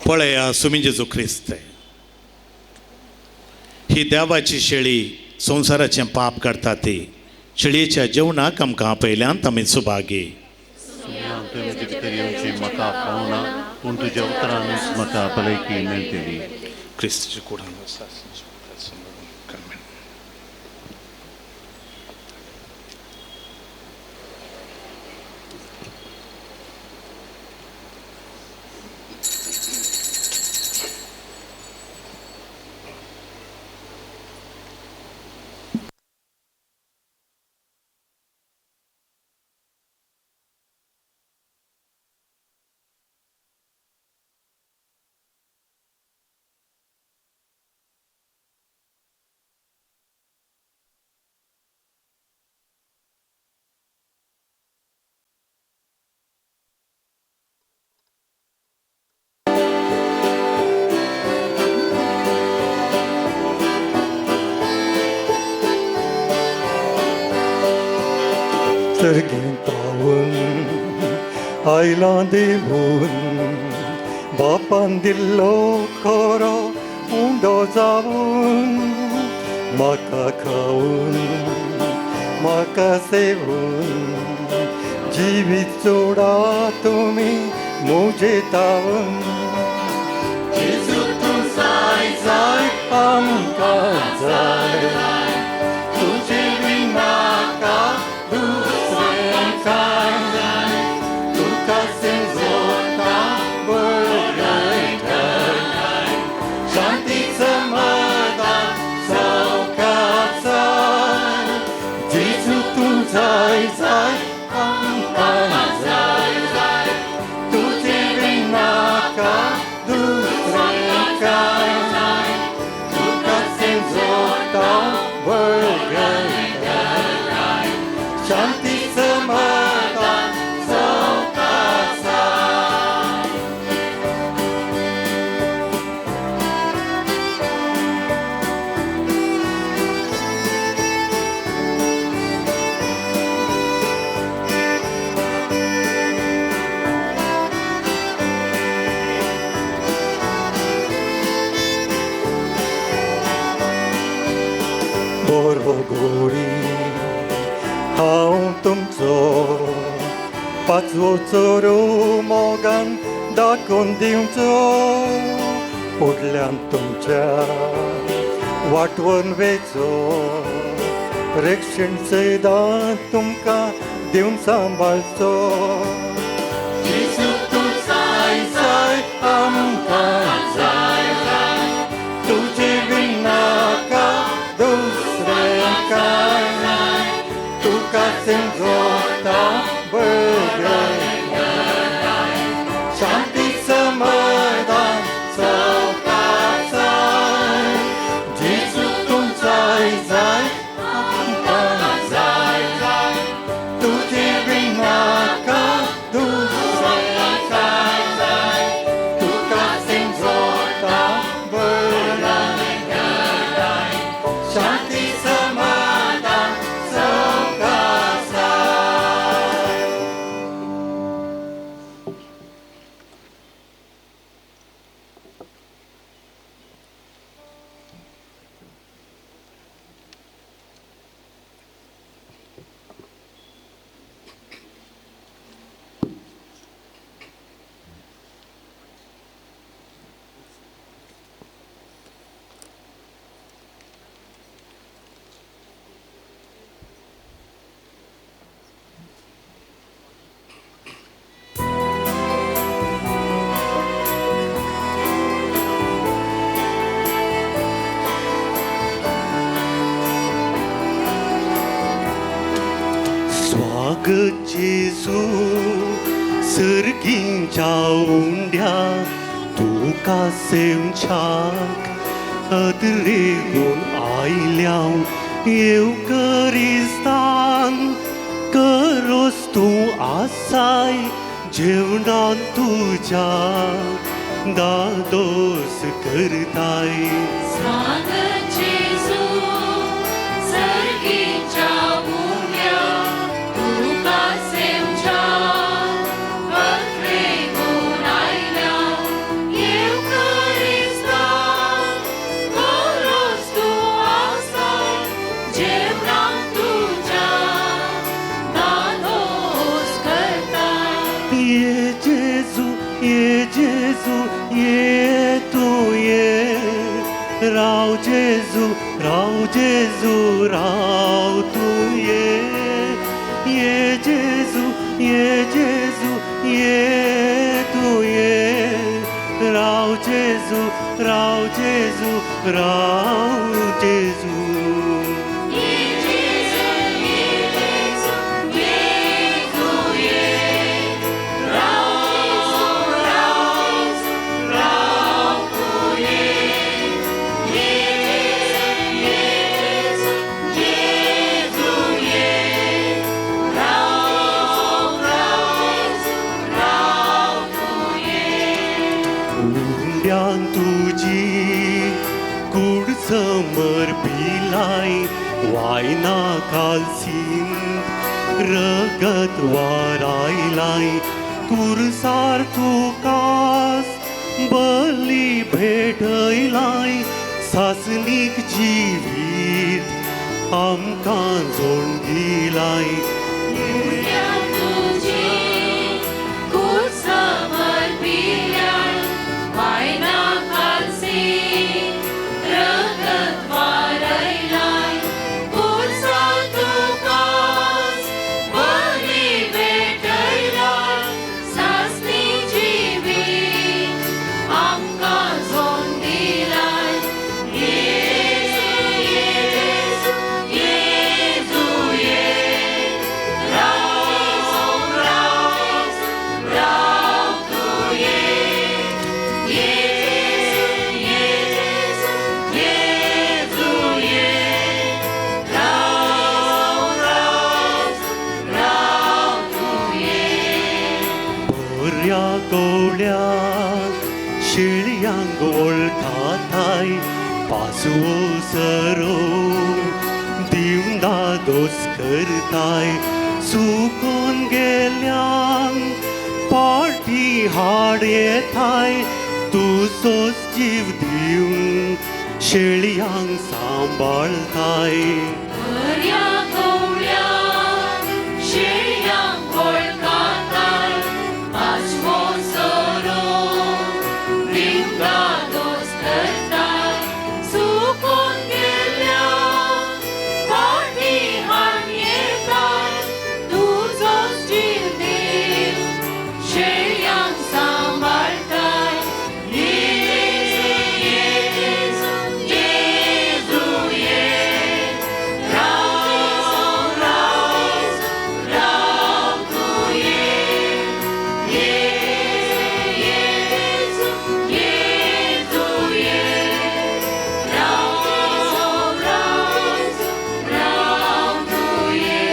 पळया सुमी जेजू क्रिस्त, ही देवाची शेळी संवसाराचें पाप काडटा ती शेळयेच्या जेवणाक आमकां आपयल्यान आमी सुभागी। पूण तुज्या उतरानूच म्हाका भलायकी मेळटली। क्रिस्ताच्या कुडान सर्गेंतावन आयलां देवून बापान दिल्लो खरो उंडो जावन म्हाका खावन म्हाका सेवून जिवीत सोडा तुमी म्हजे तावन। जेजू तूं जाय जाय आमकां जाय, तुजे विनाका दुसरें कांय जाय, तुका समजता बळगें शांती समाधान सौखाचाय। जेजू तूं जाय जाय आमकां जाय जाय, तुजे विनाका दुसरें कांय जाय, तुका समजता बळगें शांती समाधान सौखाचाय। बरो गोडी हांव तुमचो पांचवो चोरो मोगान दाखोवन दिवचो फुडल्यान तुमच्या वाटवून वेचो रक्षण सदां तुमकां दिवन सांबाळचो जेजू तूं जाय जाय आमकां जाय जाय तुजे विनाका दुसरें काय तुका समजता बरें शांती समाधान सवकासाय जेजू तूं जाय जाय आमकां जाय जाय तुजे विनाका दुसरें काय जाय तुका समजता बरें शांती समाधान सवकासाय. स्वागत जेजू सर्गींच्या उंड्या तुका सेवच्याक अदरेगून आयल्या येवकरिस्तान करोस तूं आसाय जेवणान तुज्या दादोस करताय. स्वागत जेजू सर्गीच्या उंड्या तुका सेवच्याक अत्रेगून आयल्या येवकरिस्तान करोस तूं आसाय जेवणान तुज्या दादोस करताय. ये जेजू ये जेजू ये तूं ये राव जेजू राव जेजू राव तूं ये ये जेजू ये जेजू ये तूं ये राव जेजू राव जेजू राव जेजू. ये जेजू ये जेजू ये तूं ये राव राव राव तूं ये ये जेजू ये जेजू ये तूं ये राव राव राव तूं ये. उंड्यान तुजी कूड समर्पिलाय वायना कालसीन रगत वारायलाय कुरसार तुकास बली भेटयलाय सासनीक जिवीत आमकां जोड दिलाय. उंड्या तुजी कूड समर्पिल्याय वायना कालसी रगत वारयलाय कुरसार तुकास बली भेटयलाय सासनी जिवीत आमकां जोड दिलाय. येजू येजू येजू ये राव राव राव तूं ये येजू येजू येजू ये राव राव राव तूं ये. बऱ्या गोवल्या शेळयांक वळखाताय पासवो सरो दिवन दादोस करताय सुकोन गेल्यान पाटी हाड येताय तुजोच जीव दिवन शेळयांक सांबाळताय. बऱ्या गवळ्या शेळयांक वळखाताय, पांचवो सोरो दिवंक करताय, चुकून गेल्या फाटी हाड येताय, तुजोच जीव देव शेळयांक सांबाळताय. येजू येजू जेजू ये, राव राव राव तूं ये, येजू येजू ये, राव राव राव तूं ये.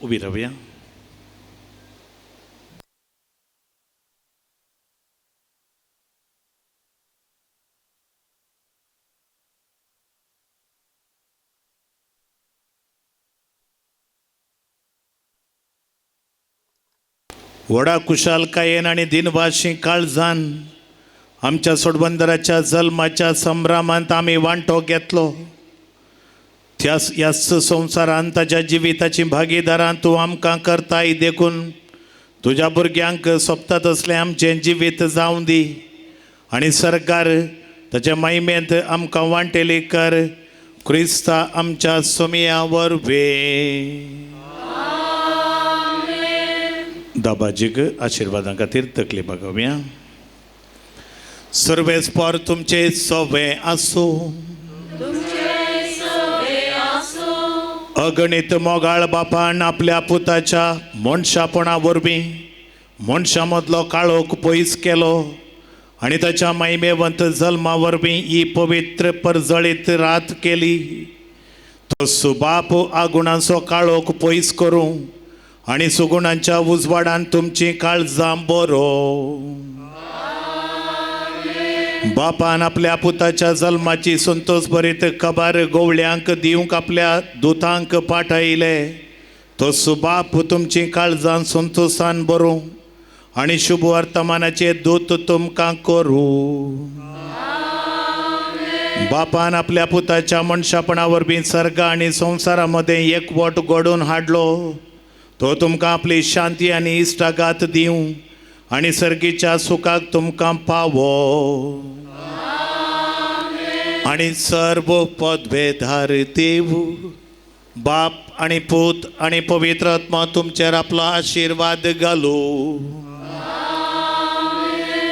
उबी रावया. व्हडा कुशालकायेन आनी दिनवाशी काळजान आमच्या सोडबंदराच्या जल्माच्या संभ्रमांत आमी वांटो घेतलो. त्या ह्याच संवसारांत ताच्या जिविताची भागीदारां तूं आमकां करताय देखून तुज्या भुरग्यांक सोबता तसलें आमचें जिवीत जावं दी आनी सरकार ताच्या महिमेंत आमकां वांटेली कर क्रिस्ता आमच्या सोमया वरवीं. दाबाजीक आशिर्वादां खातीर तकली बागोवया. सर्वेस्पर तुमचे सोवे आसूं. अगणित मोगाळ बापान आपल्या पुताच्या मनशापणा वरवीं मनशां मदलो काळोख पयस केलो आनी ताच्या महिमेवंत जल्मा वरवीं ही पवित्र परजळीत रात केली. तो सुबाप आगुणांचो काळोख पयस करूं आनी सुगुणांच्या उजवाडान तुमची काळजां बरो. बापान आपल्या पुताच्या जल्माची संतोष भरीत खबर गोवळ्यांक दिवंक आपल्या दुतांक पाठयले. तो सुबाप तुमची काळजां संतोशान बरूं आनी शुभ वर्तमानाचे दूत तुमकां करूं. बापान आपल्या पुताच्या मनशापणा वरवीं सर्ग आनी संवसारा मदें एकवट घडोवन हाडलो. तो तुमकां आपली शांती आनी इश्टागात दिवं आनी सर्गीच्या सुखाक तुमकां पावो. आनी सर्व पदवेधार देव बाप आनी पूत आनी पवित्र आत्मा तुमचेर आपलो आशिर्वाद घालू.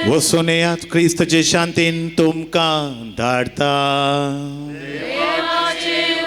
वचून येयात क्रिस्ताचे शांतीन तुमकां धाडटा. देवाचे